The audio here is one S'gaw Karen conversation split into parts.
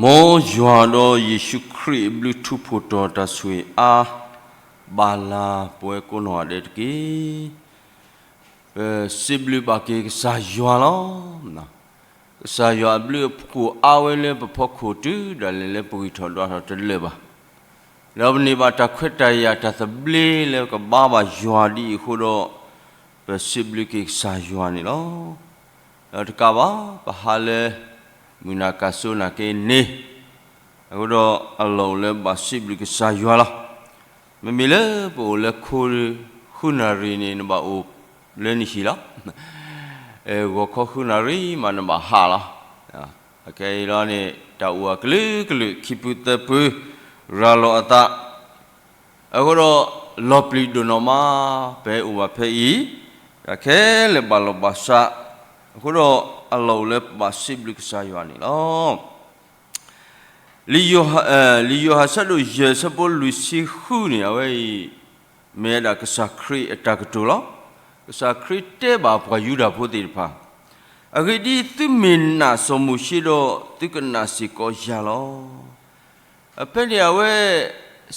မ်ယွၤဒီးယ့ၣ်ၡူးခရံာ်အဘျုးထူးဖှိၣ်တီၤတၢ်ဆိၣ်ဂ့ၤအါ ဘၣ်လၢပဝဲကိးနီၢ်ဂၤဒဲးတက့ၢ်. ပစံးဘျုးဘၣ်က့ၤကစၢ်ယွၤလီၤ. ကစၢ်ယွၤအဘျုးအဖှိၣ်အါဝဲလၢပဖီခိၣ်တုၤဒၣ်လဲာ်လၢပဂံၢ်ထီၣ်ဒွးထီၣ်တလၢာ်ဘၣ်. ဒီးပန့ၢ်ဘၣ်တၢ်ခွဲးတၢ်ယာ်တၢ်သဘျ့လၢကဘါဘၣ်ယွၤဒ်အံၤအဃိဒီး ပစံးဘျုးက့ၤကစၢ်ယွၤန့ၣ်လီၤ. ဒီးတကးဘၣ် ပဟးလၢ မုၢ်နၤကၣ်စိနၤက့န့ၣ် အဃိဒီးအလီၢ်အိၣ်လၢဘၣ်စံးဘျုးကစၢ်ယွၤလီၤ. မ့မ့ၢ်လၢပအိၣ်လၢခိ ဃုနၣ်ရံၣ်န့ၣ် နဘၣ်အိၣ်လၢနဟံၣ်လီၤ. ဂီၤခီဃုနၣ်ရံၣ်မးနဘၣ်ဟးလီၤ. အခဲအံၤလီၤန့ၣ် တၢ်အိၣ်အကလုာ်ကလုာ် ခံပူသၢပူ ရၤလီၤအသး အဃိဒီး လီၤပျံၤဒိၣ်နီၢ်မး ပဟဲအိၣ်ဘၣ်ဖဲအံၤ တၢ်ခဲလၢာ်ဘၣ်လီၤဘၣ်စး အဃိဒီးအလီၢ်အိၣ်လၢပဘၣ်စံးဘျုးကစၢ်ယွၤန့ၣ်လီၤ. လံာ်ယိၤဟၣ်ဆၢဒိၣ်ယဲၢ်ဆၢဖိလွံၢ်ဆံဃုန့ၣ် အဝဲအံၤ မ့ၢ်ဝဲဒၣ်ကစၢ်ခရံာ်အတၢ်ကတိၤလီၤ. ကစၢ်ခရံာ်တဲဘၣ်ပှၤယူဒၤဖိသ့ၣ်တဖၣ်, အဂ့ၢ်ဒ်အံၤ, သုမ့ၢ်နာ်စီၤမိၤၡ့ဒီး သုကနာ်စ့ၢ်ကီးယၤလီၤ. ဖဲန့ၣ်အဝဲ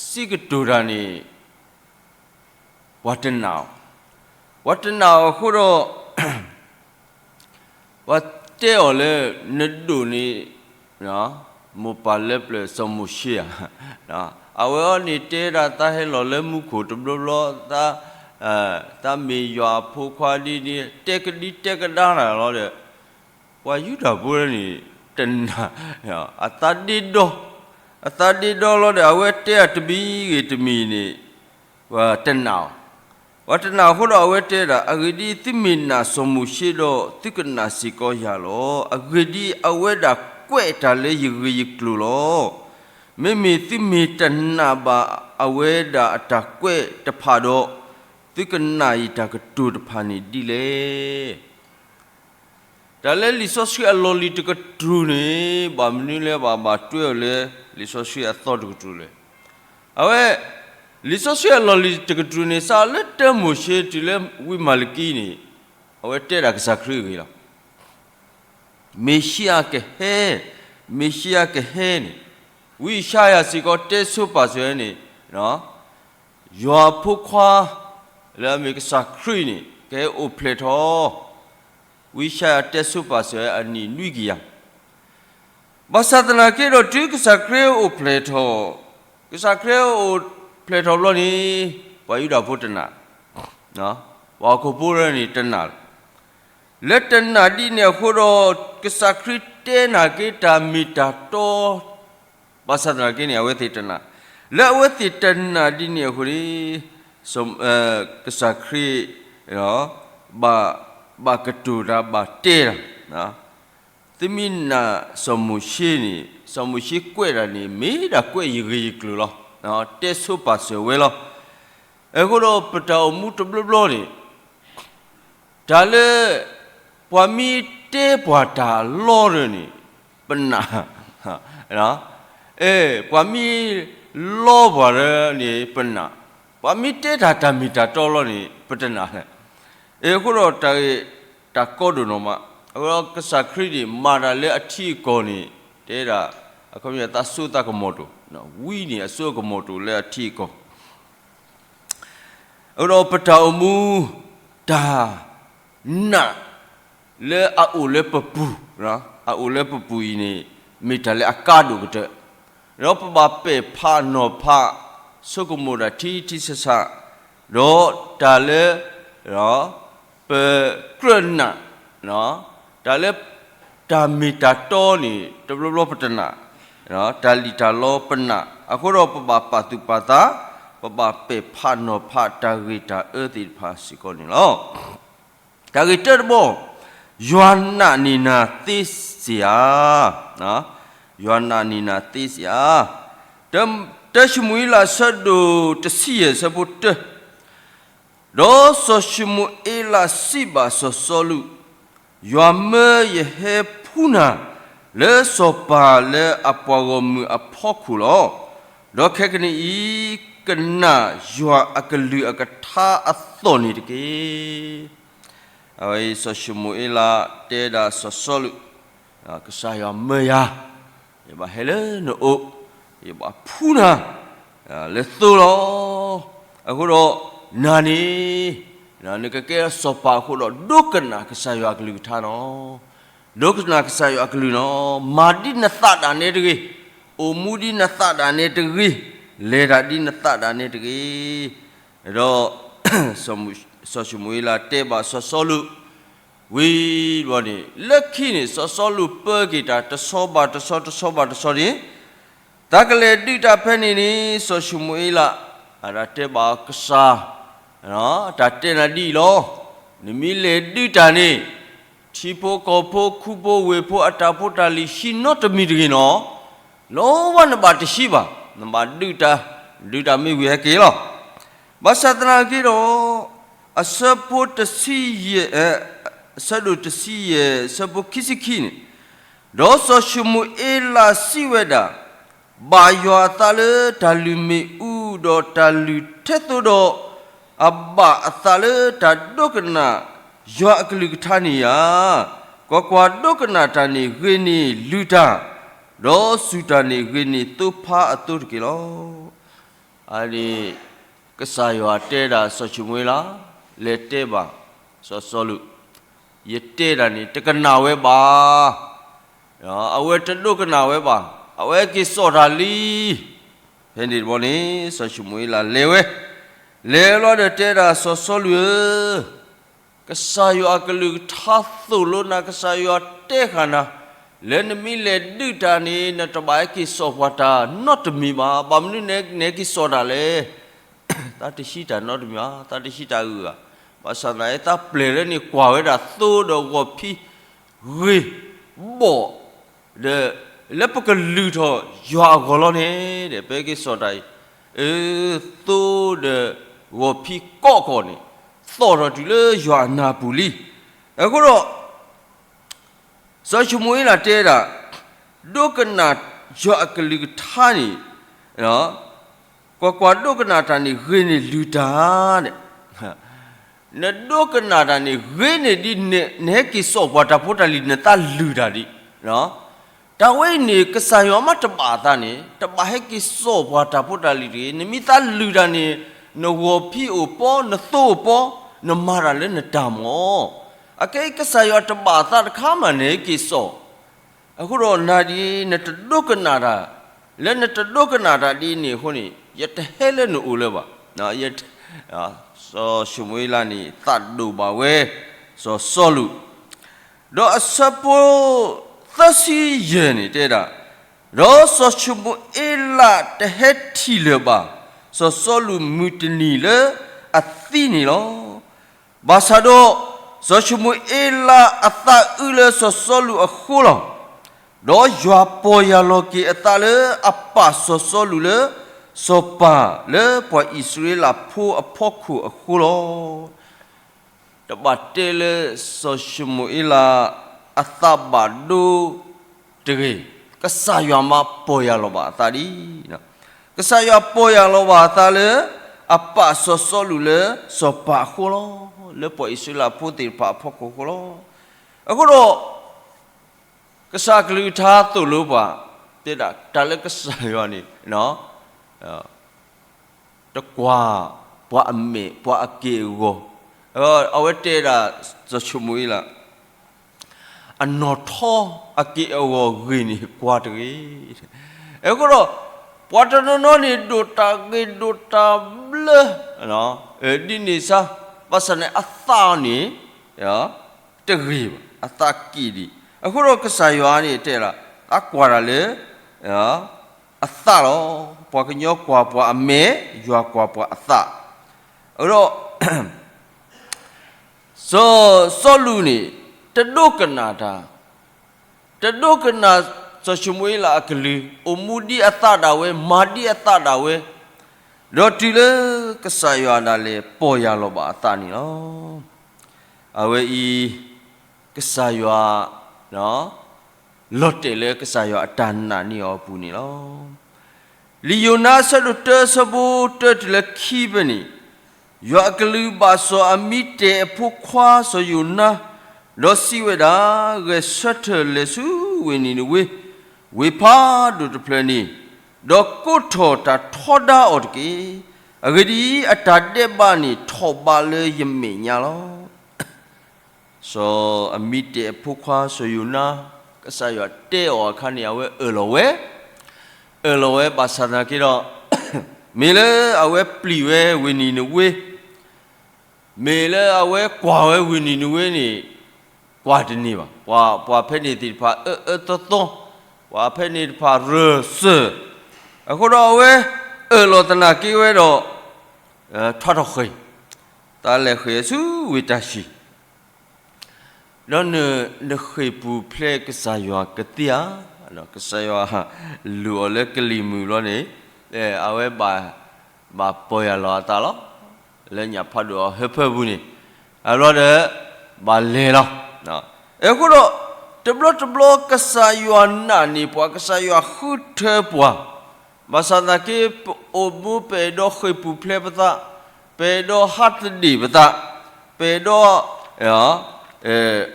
စံးကတိၤတၢ်န့ၣ် ပှၤတနာ်အီၤ, ပှၤတနာ်အီၤအဃိဒီး ပှၤတဲအီၤလၢ နဒိၣ်န့ၣ် မိၢ်ပၢ်လၢပျၢၤစီၤမိၤၡ့ဧါ. အဝဲအံၤန့ၣ်တဲဒၣ်သးဟဲလီၤလၢမူခိၣ်တဘျီဘျီ, သးမ့ၢ်ယွၤအဖိခွါဒ်န့ၣ် တဲကဒံတဲကဒါတၢ်လီၤဒီး ပှၤယူဒၤဖိန့ၣ် တနာ်, အသးဒ့ဒီ, အသးဒ့ဒီလီၤဒီး အဝဲတဲအတမံၤဂ့ၤတမံၤန့ၣ် ပှၤတနာ်အီၤ, ပှၤတနာ်အဃိဒီးအဝဲတဲဒၣ်, အဂ့ၢ်ဒ်အံၤ, သုမ့ၢ်နာ်စီၤမိၤၡ့ဒီး သုကနာ်စ့ၢ်ကီးယၤလီၤ. အဂ့ၢ်ဒ်အံၤ, အဝဲဒၣ်ကွဲးတၢ်လၢယဂ့ၢ်ယကျိၤလီၤ. မ့မ့ၢ်သုမ့ၢ်တနာ်ဘၣ်အဝဲဒၣ်အတၢ်ကွဲးတဖၣ်ဒီး, သုကနာ်ယတၢ်ကတိၤတဖၣ်န့ၣ်ဒ်လဲၣ်. တၢ်လၢလံာ်စီဆှံအလီၢ်လံၤတကတြူၢ်န့ၣ် ဘၣ်မနုၤလၢဘၣ်ဘၣ်တွဲအီၤလၢ လံာ်စီဆှံအသီတကတြူၢ်လဲၣ်. အဝဲ လံာ်စီဆှံအလီၢ်လံၤတကတြူၢ်န့ၣ် စးလၢတၢမိၤၡ့တုၤလၢဝံမၤလကံန့ၣ် အဝဲတဲဒၣ်ကစၢ်ခရံာ်အဂ့ၢ်လီၤ. မ့ၣ်ၡံအၤကဟဲ, မ့ၣ်ၡံအၤကဟဲန့ၣ်, ဝံယၡါယၤစ့ၢ်ကီးတဲဆိပာ်စၢၤန့ၣ် ယွၤအဖိခွါ လၢအမ့ၢ်ကစၢ်ခရံာ်န့ၣ် ကဟဲအိၣ်ဖျဲၣ်ထီၣ်, ဝံယၡါယၤတဲဆိပာ်စၢၤအနံၣ်နွံကယၤ, ဘၣ်ဆၣ်သနာ်က့ဒီး တုၤကစၢ်ခရံာ်အိၣ်ဖျဲၣ်ထီၣ်, ကစၢ်ခရံာ်အိၣ်ဖျဲၣ်ထီၣ်ဘျီန့ၣ် ပှၤယူဒၤဖိတနာ်, ပှၤဟီၣ်ခိၣ်ဖိန့ၣ်တနာ် လၢတနာ်ဒ်န့ၣ်အဃိဒီး ကစၢ်ခရံာ်တဲနာ်က့တၢ်မ့ၢ်တၢ်တီ, ဘၣ်ဆၣ်သနာ်က့န့ၣ် အဝဲသ့ၣ်တနာ်, လၢအဝဲသ့ၣ်တနာ်ဒ်န့ၣ်အဃိန့ၣ် ကစၢ်ခရံာ် ဘၣ်ကတိၤတၢ်ဘၣ်တဲတၢ်, သုမ့ၢ်နာ်စီၤမိၤၡ့န့ၣ် စီၤမိၤၡ့ကွဲးတၢ်န့ၣ် မ့ၢ်ဒၣ်ကွဲးယဂ့ၢ်ယကျိၤလီၤ, တဲဆိပာ်စၢၤဝဲလီၤ. အဃိဒီးပတၢ်အိၣ်မူတဘျီဘျီန့ၣ် တၢ်လၢ ပှၤမ့ၢ်တဲပှၤတၢ်အလီၢ်ဒီးန့ၣ် ပနာ်, ပှၤမ့ၢ်လီပှၤဒီးန့ၣ် ပနာ်, ပှၤမ့ၢ်တဲတၢ်တၢ်မ့ၢ်တၢ်တီလီၤန့ၣ် ပတနာ်လဲၣ်. အဃိဒီးတၢ်ဂ့ၢ် တၢ်ကီဒိၣ်နီၢ်မး, အဃိဒီးကစၢ်ခရံာ်န့ၣ် မၤတၢ်လၢအထံအကီၢ်န့ၣ် တဲဒၣ် အခီပညီသးစိသးကမီၤတိၣ်, ဝံန့ၣ်အစိအကမီၤတိၣ်လၢအထံအကီၢ် အဃိဒီးပတၢ်အိၣ်မူ တၢ်နာ် လၢအအိၣ်လၢပပူၤ, အအိၣ်လၢပပူၤအံၤန့ၣ် မ့ၢ်တၢ်လၢအကါဒိၣ်ကတၢၢ်, ဒီးပဘၣ်ပဲာ်ဖးနီၤဖး ဆိကမိၣ်တၢ်ထံထံဆးဆး, ဒီးတၢ်လၢ ပကြၢးနာ် တၢ်လၢ တၢ်မ့ၢ်တၢ်တီန့ၣ် တဘျီဘျီပတနာ်, တၢ်လံၣ်တၢ်လီပနာ်, အဃိဒီးပဘၣ်ပာ်သူၣ်ပာ်သး, ပဘၣ်ပဲာ်ဖးနီၤဖးတၢ်ဂ့ၢ်တၢ်အၢသ့ၣ်တဖၣ်စ့ၢ်ကီးန့ၣ်လီၤ. တၢ်ဂ့ၢ်တၢတဘီ, ယွၤနာ်န့ၢ်နၤသ့စ့ၢ်ဧါ. ယွၤနာ်န့ၢ်နၤသ့စ့ၢ်ဧါ. တၢၡမူၤအ့လး အဆၢဒိၣ်တဆံယဲၢ် အဆၢဖိတၢ ဒီးစီၤၡမူၤအ့လးစံးဘၣ်စီၤစီလူး, ယွၤမၢယဟဲဖှူနၤ လၢစီၤပၤလၢအပှၤဂီၢ်မုၢ်အဖီခိၣ်လီၤ. ဒီးခဲကနံၣ်အံၤ ကနာ်ယွၤအကလုၢ်အကထါအသိးန့ၣ်တက့ၢ်. အဝဲအံၤစီၤၡမူၤအ့လးတဲဒၣ်စီၤစီလူး, ကစၢ်ယွၤမၢယၤ ယဘၣ်ဟဲလၢနအိၣ်, ယဘၣ်ဖှူနၤလၢသိလီၤ. အဃိဒီးနၤန့ၣ် နကကဲစီၤပၤအဃိဒီး ဒိကနၣ်ကစၢ်ယွၤအကလုၢ်ကထါနီၤ. ဒိကနၣ်ကစၢ်ယွၤအကလုၢ်နီၤ. မၤဒ်နသးဒၣ်နဲတဂ့ၤ, အိၣ်မူဒ်နသးဒၣ်နဲတဂ့ၤ, လဲၤတၢ်ဒ်နသးဒၣ်နဲတဂ့ၤ. ဒီး စီၤၡမူၤအ့လးတဲဘၣ်စီၤစီလူး ဝံၤဘျီန့ၣ် လၢခံန့ၣ် စီၤစီလူးပၢက့ၤတၢ် တဆီဘၣ်တဆီ တဆီဘၣ်တဆီန့ၣ်, တၢ်ကလဲၤဒုးတၢ်ဖဲန့ၣ်န့ၣ် စီၤၡမူၤအ့လး အတၢ်တဲဘၣ်ကစၢ်, တၢ်တဲနၤဒ်အံၤလီၤ. နမ့ၢ်လဲၤဒုးတၢ်န့ၣ် ထံဖိကီၢ်ဖိ ခူဖိဝ့ၢ်ဖိ အတၢ်ဖိတၢ်လံၤ ဟံးနီတမံၤတဂ့ၤနီၤ. လီၤဝဲနဘၣ်တဟံးဘၣ်, နဘၣ်ဒုးတၢ်, ဒုးတၢ်မ့ၢ်ဝံၤဟဲက့ၤလီၤ. ဘၣ်ဆၣ်သနာ်က့ဒီး အဆၢဖိတဆံယဲၢ်, အဆၢဒိၣ်တဆံယဲၢ် အဆၢဖိခံဆံခံန့ၣ်, ဒီးစီၤၡမူၤအ့လးစံးဝဲဒၣ်, ဘၣ်ယွၤအသးလၢတၢ်လုၢ်မ့ၣ်အူ ဒီးတၢ်လုၢ်ထဲသိးဒီး အဘၣ်အသးလၢတၢ်ဒိကနၣ်ယွၤအကလုၢ်ကထါန့ၣ်ဧါ. ကွၢ်ကွၢ်, ဒိကနၣ်တၢ်န့ၣ်ဂ့ၤန့ၢ်လုၢ်တၢ်, ဒီးစူၢ်တၢ်န့ၣ်ဂ့ၤန့ၢ်သိဖါအသိတက့ၢ်လီၤ. အန့ၣ် ကစၢ်ယွၤတဲဒၣ်စီၤၡမူၤအ့လး, လဲၤတဲဘၣ်စီၤစီလူး, ယတဲဒၣ်န့ၣ် တကနၣ်ဝဲဘၣ်. အဝဲတဒိကနၣ်ဝဲဘၣ်, အဝဲက့ၤစိာ်တၢ်လံ. ဖဲန့ၣ်တဘျီန့ၣ် စီၤၡမူၤအ့လးလဲၤဝဲ, လဲၤလီၤဒီးတဲဒၣ်စီၤစီလူးဧၢ, ကစၢ်ယွၤအကလုၢ်ကထါသိၣ်လိနၤ, ကစၢ်ယွၤတဲဃာ်နၤ, လၢနမ့ၢ်လဲၤဒုးတၢ်န့ၣ် နတဘၣ်ဟဲက့ၤစိာ်ပှၤတၢ်နီတမံၤဘၣ်. ဘၣ်မနုၤနဟဲက့ၤစိာ်တၢ်လဲၣ်. သးတဟံးတၢ်နီတမံၤဘၣ်, သးတဟံးတၢ်ဂုၤဂၤ, ဘၣ်ဆၣ်သနာ်က့ သးပျဲၢ်လၢန့ၣ်ကွၢ်ဝဲဒၣ်သိဒီးဂီၤဖံး ဂ့ၤဘီၣ် ဒီး လၢပကလုၢ်ထီၣ်ယွၤအဂီၢ်လီၤန့ၣ် ဒီးပဟဲက့ၤစိာ်တၢ်အံၤ, အၢ သိဒီးဂီၤဖံးကိးကီးန့ၣ် သီၣ်ထီၣ်တုၤလၢယွၤအနၢ်ပူၤလံ. အဃိဒီး စီၤၡမူၤအ့လးတဲဒၣ်, ဒိကနၣ်ယွၤအကလုၢ်ကထါန့ၣ်, ကွၢ်ကွၢ်, ဒိကနၣ်တၢ်န့ၣ်ဂ့ၤန့ၢ်လုၢ်တၢ်န့ၣ်, နဒိကနၣ်တၢ်န့ၣ် ဂ့ၤန့ၢ်ဒ်နဟဲက့ၤစိာ်ပှၤတၢ်ဖိတၢ်လံၤ နသးလုၢ်တၢ်ဒံး. တၢ်ဝဲအံၤန့ၣ် ကစၢ်ယွၤမ့ၢ်တဘၣ်အသးန့ၣ် တဘၣ်ဟဲက့ၤစိာ်ပှၤတၢ်ဖိတၢ်လံၤတဂ့ၤ. နမ့ၢ်သးလုၢ်တၢ်န့ၣ် နဂီၤဖံးအိၣ်ပီ, နသိအိၣ်ပီ, နမၤတၢ်လၢနတၢ်မၢ်. အခဲအံၤ ကစၢ်ယွၤတဘၣ်အသးတခါမး နဟဲက့ၤစိာ် အဃိဒီးနၤဒ်နတဒိကနၣ်တၢ်, လၢနတဒိကနၣ်တၢ်ဒ်န့ၣ်အဃိန့ၣ် ယတဟဲလၢနအိၣ်လၢၤဘၣ်. စီၤၡမူၤအ့လးန့ၣ် သးဒိၣ်ဘၣ်ဝဲ စီၤစီလူး, ဒီးအဆၢဖိသၢဆံယဲၢ်န့ၣ်တဲဒၣ်, ဒီးစီၤၡမူၤအ့လးတဟဲထံၣ်လၢၤဘၣ် စီၤစီလူးမုၢ်တနံၤလၢအသံန့ၣ်လီၤ. ဘၣ်ဆၣ်ဒီး စီၤၡမူၤအ့လးအသးအုးလၢစီၤစီလူးအဃိလီၤ. ဒီးယွၤပီၢ်ယၢ်လီၤက့ၤအသးလၢအပၢ်စီၤစီလူးလၢ စီၤပၤလၢပှၤအံၣ်စရ့လးဖိအဖီခိၣ်အဃိလီၤ. တဘၣ်တဲလၢစီၤၡမူၤအ့လးအသးဘၣ်ဒိတဂ့ၤ, ကစၢ်ယွၤမ့ၢ်ပီၢ်ယၢ်လီၤဘၣ်အသးဒ်, ကစၢ်ယွၤပီၢ်ယၢ်လီၤဘၣ်အသးလၢ အပၢ်စီၤစီလူးလၢစီၤပၤအဃိလီၤ, လၢပှၤအံၣ်စရ့လးဖိသ့ၣ်တဖၣ်အဖီခိၣ်အဃိလီၤ. အဃိဒီး ကစၢ်အကလုၢ်ကထါသိၣ်လိပှၤ, တဲဒၣ်တၢ်လၢကစၢ်ယွၤန့ၣ် တကွၢ်ပှၤအမဲာ် ပှၤအက့ၢ်အဂီၤ, အဝဲတဲဒၣ်စီၤၡမူၤအ့လး အနီၢ်ထီအက့ၢ်အဂီၤဂ့ၤန့ၢ်ကွၢ်တဂ့ၤ. အဃိဒီး ပှၤတနီၤနီၤန့ၣ် ဒိၣ်တၢ်ဂ့ၤဒိၣ်တၢ်ဘျၢ, ဒ်န့ၣ်စါ, ဘၣ်ဆၣ်န့ၣ်အသးန့ၣ် တဂ့ၤဘၣ်, အသးက့ၢ်ဒံး. အဃိဒီးကစၢ်ယွၤန့ၣ်တဲလီၤ, သးကွၢ်တၢ်လၢ အသးလီၤ. ပှၤကညီကွၢ်ပှၤအမဲာ်, ယွၤကွၢ်ပှၤအသး. အဃိဒီး စီၤစီလူးန့ၣ် တဒိကနၣ်တၢ်, တဒိကနၣ်စီၤၡမူၤအ့လးအကလုၢ်, အိၣ်မူဒ်အသးဒၣ်ဝဲ, မၤဒ်အသးဒၣ်ဝဲ, ဒီးတုၤလၢကစၢ်ယွၤဒၣ်လဲာ်ပီၢ်ယၢ်လီၤဘၣ်အသးန့ၣ်လီၤ. အဝဲအံၤ ကစၢ်ယွၤ လီၤတဲာ်လၢကစၢ်ယွၤအတၢ်နာ်န့ၢ်အီၤအပူၤန့ၣ်လီၤ. လံာ်ယိၤနါအဆၢဒိၣ်တၢ အဆၢဖိတၢတုၤလၢခံဖဲန့ၣ်, ယွၤအကလုၢ်ဘၣ်စီၤအမံတဲာ်အဖိခွါစီၤယိၤနါ, ဒီးစံးဝဲဒၣ်, ဂဲၤဆၢထၢၣ်လဲၤဆူဝ့ၢ်နံၤနဝ့, ဝ့ၢ်ဖးဒိၣ်တဖျၢၣ်န့ၣ်, ဒီးကိးထီၣ်တၢ်ထီဒါအီၤတက့ၢ်. အဂ့ၢ်ဒ်အံၤ, အတၢ်ဒဲးဘးန့ၣ်ထီၣ်ဘးလၢယမဲာ်ညါလီၤ. စီၤအမံၤတ့ၣ်အဖိခွါစီၤယိၤနါ, ကစၢ်ယွၤတဲအီၤအခါန့ၣ် အဝဲအၢၣ်လီၤဝဲ, အၢၣ်လီၤဝဲဘၣ်ဆၣ်သနာ်က့ဒီး, မ့ၢ်လၢအဝဲပျံၤဝဲဝ့ၢ်နံၤနဝ့, မ့ၢ်လၢအဝဲကွၢ်ဝဲဝ့ၢ်နံၤနဝ့န့ၣ်, ကွၢ်တန့ၢ်ဘၣ်. ပှၤဖဲန့ၣ်သ့ၣ်တဖၣ်အၢအၢသီသီ, ပှၤဖဲန့ၣ်တဖၣ်ရၢၢ်စၢၢ်, အဃိဒီးအဝဲအၢၣ်လီၤသနာ်က့ဝဲဒီး, ထွါထီၣ်ဃ့ၢ်, တၢ်လဲၤဃ့ၢ်ဆူဝ့ၢ်တၢ်ၡံၣ် ဒီးနဃ့ၢ်ပူၤဖျဲးကစၢ်ယွၤကသ့ဧါ. ကစၢ်ယွၤလူၤအီၤလၢကလံၤမုၢ်ဘျီန့ၣ်, အဝဲဘၣ်, ဘၣ်ပီၢ်ယၢ်လီၤအသးလီၤ. လၢညၣ်ဖးဒိၣ်အဟၢဖၢပူၤန့ၣ်, အဘျီဒီး, ဘၣ်လဲၤလီၤ. အဃိဒီး, တဘျီတဘျီကစၢ်ယွၤနာ်န့ၢ်ပှၤ, ကစၢ်ယွၤဃုထၢပှၤ, ဘၣ်ဆၣ်သနာ်က့ ပအိၣ်မူပအဲၣ်ဒိးဃ့ၢ်ပူၤဖျဲးပသး, ပအဲၣ်ဒိးဟးသဒ့ၣ်ပသး, ပအဲၣ်ဒိး,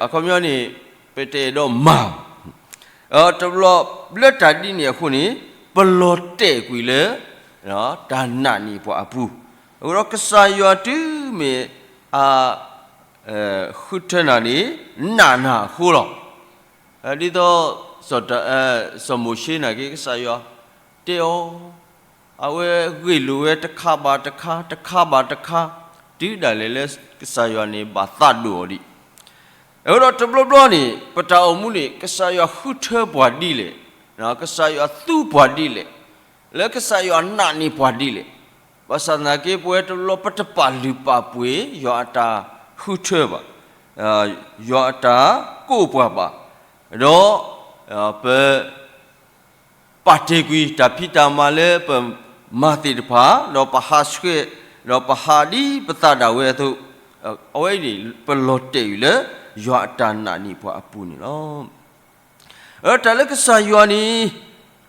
အခီပညီန့ၣ်, ပတအဲၣ်ဒိးမၤ, တဘျီလၢတၢ်ဒ်န့ၣ်အဃိန့ၣ်, ပလီၤတဲာ်ကွံာ်လၢ, တၢ်နာ်န့ၢ်ပှၤအပူၤ, အဃိဒီးကစၢ်ယွၤတုၤမ့ၢ်အ, ဃုထၢနၤန့ၣ်, နာ်နၤအဃိလီၤ. ဒ်သိး, စီၤမိၤၡ့နာ်က့ ကစၢ်ယွၤတဲအီၤ, အဝဲဂ့ၢ်လိာ်ဝဲတခါဘၣ်တခါ, တခါဘၣ်တခါ, တုၤဒၣ်လဲာ်လၢကစၢ်ယွၤန့ၣ်ဘၣ်သးဒိၣ်အီၤဒံး. အဃိဒီးတဘျီဘျီန့ၣ် ပတၢ်အိၣ်မူန့ၣ် ကစၢ်ယွၤဃုထၢပှၤဒ်လဲၣ်, ကစၢ်ယွၤသူပှၤဒ်လဲၣ်, လၢကစၢ်ယွၤနာ်န့ၢ်ပှၤဒ်လဲၣ်, ဘၣ်ဆၣ်သနာ်က့ ပဝဲတဘျီပတပာ်လုၢ်ပာ်ပှ့ၤ ယွၤအတၢ်ဃုထၢဘၣ်, ယွၤအတၢ်ကိးပှၤဘၣ်, ဒီး, ပ ပာ်တ့ၢ်ကွံာ်တၢ်ဖံးတၢ်မၤလၢပမၤသ့ၣ်တဖၣ်, ဒီးပဟးဆှဲး, ဒီးပဟးဒ်ပသးဒၣ်ဝဲအသိး, အဝဲအံၤန့ၣ် ပလီၤတဲာ်အံၤလၢ ယွၤအတၢ်နာ်န့ၢ်ပှၤအပူၤန့ၣ်လီၤ. တၢ်လၢကစၢ်ယွၤန့ၣ်,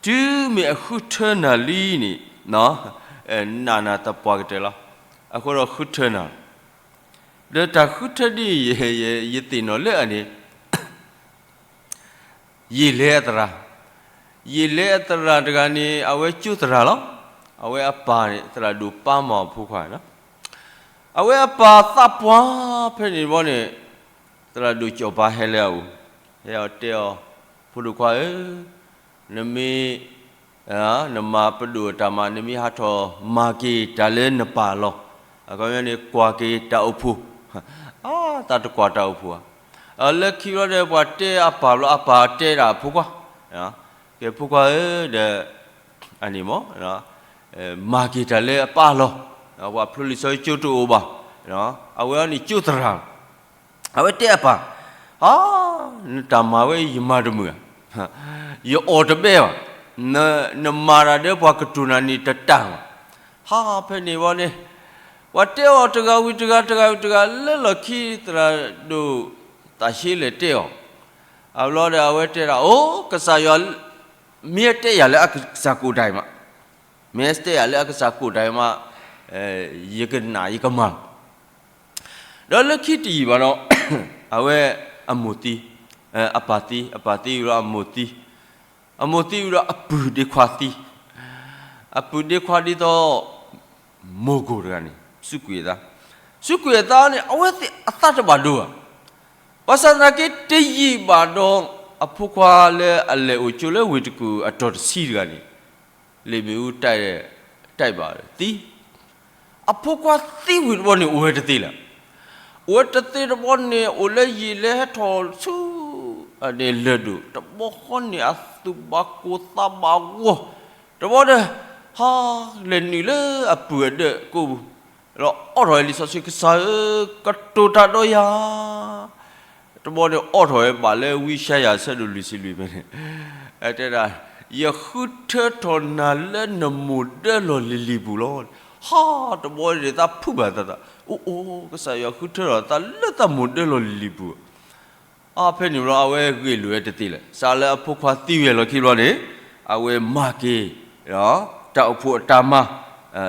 တုၤမ့ၢ်အဃုထၢနၤလံန့ၣ်, နာ်နၤသပှၢ်ကတၢၢ်လီၤ. အဃိဒီးဃုထၢနၤ, ဒီးတၢ်ဃုထၢဒ်အံၤ, ယသ့ၣ်နီၣ်လၢအန့ၣ် ယ့ၢ်လဲအသရၣ်, ယ့ၢ်လဲအသရၣ်တဂၤန့ၣ် အဝဲကၠိသရၣ်လီၤ. အဝဲအပၢ်န့ၣ် သရၣ်ဒိၣ်ပၢ်မၤအဖိခွါလီၤ. အဝဲအပၢ်သးပှၢ်ဖဲန့ၣ်တဘျီန့ၣ်, သရၣ်ဒိၣ်ကၠီၣ်ပၤဟဲလၢအအိၣ်, ဟဲအီၤတဲအီၤ, ဖိဒိၣ်ခွါဧၢ, နမ့ၢ် နမၤပဒိၣ်အတၢ်မၤ နမ့ၢ်ဟးထီၣ်မၤက့ၤတၢ်လၢနပၢ်အလီၢ်, အခီပညီန့ၣ် ကွၢ်က့ၤတၢ်အိၣ်ဖှိၣ်, အါ သးတကွၢ်တၢ်အိၣ်ဖှိၣ်ဧါ. လၢခံဘျီဒီး ပှၤတဲအပၢ်ဘျီ အပၢ်တဲဒၣ်အဖိခွါ, ကဲဖိခွါဧၢဒီး, အန့ၣ်မ့ၢ်, မၤက့ၤတၢ်လၢအပၢ်အလီၢ်, ပှၤဖျိလံာ်စီဆှံကၠိတအိၣ်ဘၣ်, အဝဲအံၤန့ၣ်ကၠိသရၣ် အဝဲတဲအပၢ်, ဟါ, နတၢ်မၤဝဲအံၤယမၤတမုာ်ဧါ, ယအီၣ်တဘဲဘၣ်, နမၤတၢ်ဒီးပှၤကတိၤနၤန့ၣ်တတၢ်ဘၣ်. ဟါ, ဖဲန့ၣ်ဝံၤန့ၣ်, ပှၤတဲအီၤတဂၤဝံၤတဂၤ တဂၤဝံၤတဂၤ လၢလီၢ်ခံသရၣ်ဒိၣ်သးဟ့လဲၣ်တဲအီၤ, အဘျီဒီးအဝဲတဲဒၣ် အိၣ် ကစၢ်ယွၤ မ့ၢ်တဲယၤလၢအကစၢ်ကိးတၢ်အံၤမး, မ့ၢ်တဲယၤလၢအကစၢ်ကိးတၢ်အံၤမး, ယကနာ်ယကမၤ ဒီးလၢခံတယံာ်ဘၣ်ဒီး, အဝဲအမိၢ်သံ, အပၢ်သံ, အပၢ်သံဝံၤဒီးအမိၢ်သံ, အမိၢ်သံဝံၤဒီးအပုၢ်ဒ့ခွါသံ, အပုၢ်ဒ့ခွါဒ်သိး မိၢ်ကိၢ်တဂၤန့ၣ် စူးကွံာ်အသး, စူးကွံာ်အသးန့ၣ် အဝဲသ့ၣ်အသးတဘၣ်ဒိဘၣ်. ဘၣ်ဆၣ်သနာ်က့တယံာ်ဘၣ်ဒီး အဖိခွါလၢအလဲၤအိၣ်ကၠိလၢဝ့ၢ်တကူၣ်အတီၢ်တဆံတဂၤန့ၣ် လ့ၣ်မ့ၣ်အူ တိုက်ဘၣ်သံ, အဖိခွါသံဝံၤတဘျီန့ၣ် အိၣ်ဝဲတသ့လၢၤ. အိၣ်ဝဲတသ့တဘျီန့ၣ် အိၣ်လၢယံာ်လၢဟဲထီၣ်ဆူ အန့ၣ်လၢၢ်ဒိၣ် တဘျီဃီန့ၣ် အသူၣ်ဘၣ်ကိၢ်သးဘၣ်ဂီၤ, တဘျီဒီး ဟါ, လဲၤနုာ်လၢအပုၢ်အဒၢးကိၢ်ပူၤ, ဒီးအိးထီၣ်ဝဲလံာ်စီဆှံ ကစၢ်ဧၢ, ကတိၤတၢ်ဒီးယၤ တဘျီန့ၣ်အိးထီၣ်ဝဲဘၣ်လၢဝံယၡါယၤအဆၢဒိၣ်လွံၢ်ဆံလွံၢ်ဖဲန့ၣ်, တဲဒၣ်, ယဃုထၢထီၣ်နၤလၢနမိၢ်ဒၢလီၢ်လံၤလံၤပူၤလီၤ. ဟါ, တဘျီန့ၣ်သးဖုးဘၣ်သးသး, အိၣ်အိၣ် ကစၢ်ယွၤဃုထၢထီၣ်သးလၢသးမိၢ်ဒၢလီၢ်လံၤလံၤပူၤ အါဖဲန့ၣ်ဘျီ အဝဲဂ့ၢ်လိာ်ဝဲတသ့လၢၤ. စးလၢအဖိခွါသံဝံၤအလီၢ်ခံဘျီန့ၣ်, အဝဲမၤက့ၤ တၢ်အိၣ်ဖှိၣ်အတၢ်မၤ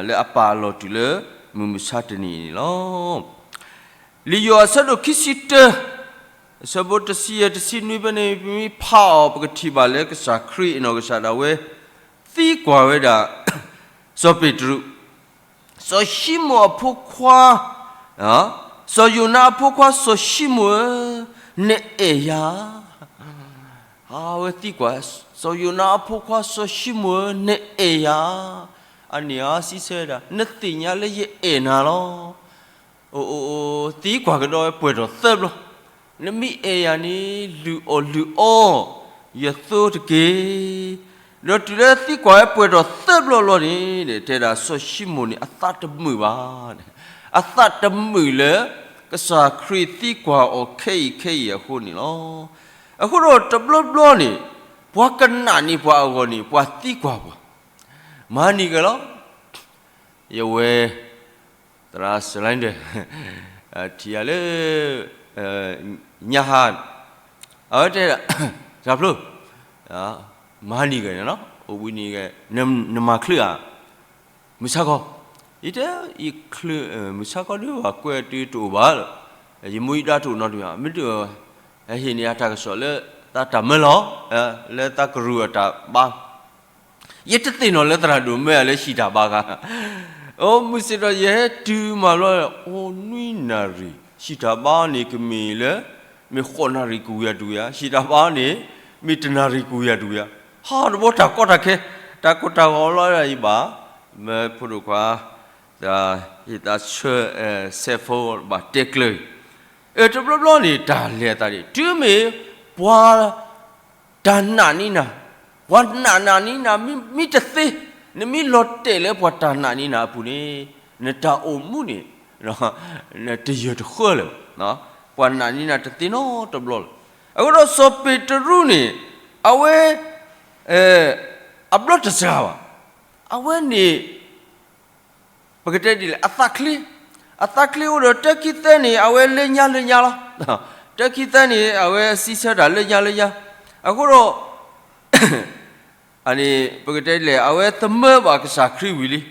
လၢအပၢ်အလီၢ်တုၤလၢမုၢ်မဆါတနံၤအံၤန့ၣ်လီၤ. လံာ်ယိၤဟၣ်အဆၢဒိၣ်ခံဆံတၢ, အဆၢဖိတဆံယဲၢ် တဆံနွံဖဲန့ၣ် ပမ့ၢ်ဖးအီၤ ပကထံၣ်ဘၣ်လၢကစၢ်ခရံာ်အနီၢ်ကစၢ်ဒၣ်ဝဲ သံကွၢ်ဝဲဒၣ် စီၤပ့းတရူး, စီၤၡံမိၣ်အဖိခွါ, စီၤယိၤနါအဖိခွါ စီၤၡံမိၣ်ဧၢ, နအဲၣ်ယၤ အဝဲသံကွၢ်, စီၤယိၤနါအဖိခွါ စီၤၡံမိၣ်ဧၢ, နအဲၣ်ယၤ, အန့ၣ်အစံးဆၢဝဲဒၣ် နသ့ၣ်ညါလၢယအဲၣ်နၤလီၤ. အိၣ်အိၣ်အိၣ် သံကွၢ်ကဒီးဝဲပှဲၤထီၣ်သၢဘျီ, နမ့ၢ်အဲၣ်ယၤန့ၣ် လုၢ်အီၣ်လုၢ်အီ ယသိတက့ၢ်. ဒီးတုၤလၢသံကွၢ်ဝဲပှဲၤထီၣ်သၢဘျီလီၤန့ၣ် တဲဒၣ်စီၤၡံမိၣ်န့ၣ် အသးတမုာ်ဘၣ်, အသးတမုာ်လၢ ကစၢ်ခရံာ်သံကွၢ်အီၤခဲအံၤခဲအံၤအဃိန့ၣ်လီၤ. အဃိဒီးတဘျီဘျီန့ၣ် ပှၤကနာ်န့ၢ်ပှၤအဂီၢ်န့ၣ် ပှၤသံကွၢ်ပှၤ, မၤန့ၢ်က့ၤလီၤ. ယဝဲ သရၣ်စလၢဒၢၣ် ထံၣ်ယၤလၢ ညါဟါ အဝဲတဲ တၢ်ဖျိ မၤန့ၢ်ဂ့ၤန့ၣ်လီၤ, အိၣ်ဘှံးနံၤဂ့ၤ နမၤချုးဧါ, မုၢ်ဆါခီ, ယတဲ ယချုး မုၢ်ဆါခီဒ်ဘၣ်ကွဲးတုၤတအိၣ်ဘၣ်လီၤ, ယမူယဒါတအိၣ်နီတမံၤ, မ့ၢ်တအိၣ် ဟ့ၣ်န့ၢ်အတၢ်ကစီၣ်လၢ သးတၢ်မၢလီၤ, လၢသးကရူၢ်အတၢ်ဘါ ယတသ့ၣ်နီၣ်လၢသရၣ်ဒိၣ်မၢအလၢဟံၣ်တၢ်ဘါခါ, အိၣ်မုၢ်ဆ့ၣ်ဒီးယဟဲတုၤမးဘျီ, အိၣ်နွံနၣ်ရံၣ် ဟံၣ်တၢ်ဘါန့ၣ်ကမ့ၢ်လၢ မ့ၢ်ဃိးနၣ်ရံၣ်ကဝံၤအတဝံၤဧါ, ဟံၣ်တၢ်ဘါန့ၣ် မ့ၢ်တနၣ်ရံၣ်ကဝံၤအတဝံၤဧါ, ဟးတဘီတၢ်ကီတၢ်ခဲ, တၢ်ကိၢ်တၢ်ဂီၤလီၤယဘၣ်, မၢဖိဒိၣ်ခွါ ယသးဆၢ စဲးဖိဘၣ်တဲကျၢၤ, အတဘျီဘျီန့ၣ် တၢ်လဲၤအသးဒ် တုၤမ့ၢ်ပှၤ တၢ်နာ်န့ၢ်နၤ, ပှၤနာ်နာ်န့ၢ်နၤ မ့မ့ၢ်တသ့, နမ့ၢ်လီၤတဲာ်လၢပှၤတၢ်နာ်န့ၢ်နၤအပူၤန့ၣ် နတၢ်အိၣ်မူန့ၣ် တယၢၢ်တဃၢလၢၤဘၣ်, ပှၤနာ်န့ၢ်နၤတသ့နီတဘျီလၢၤ. အဃိဒီးစီၤပ့းတရူးန့ၣ် အဝဲ အဘျီတစှၤဘၣ်, အဝဲန့ၣ် ပကတဲဒ်လဲၣ် အသးချ့, အသးချ့အိၣ်ဒီးတၢ်ခံသၢန့ၣ် အဝဲလၢညါလၢညါလီၤ. တၢ်ခံသၢန့ၣ် အဝဲစံးဆၢတၢ်လၢညါလၢညါ, အဃိဒီး ပကတဲဒ်လဲၣ် အဝဲသမၢဘၣ်ကစၢ်ခရံာ်ဝံၤလံ,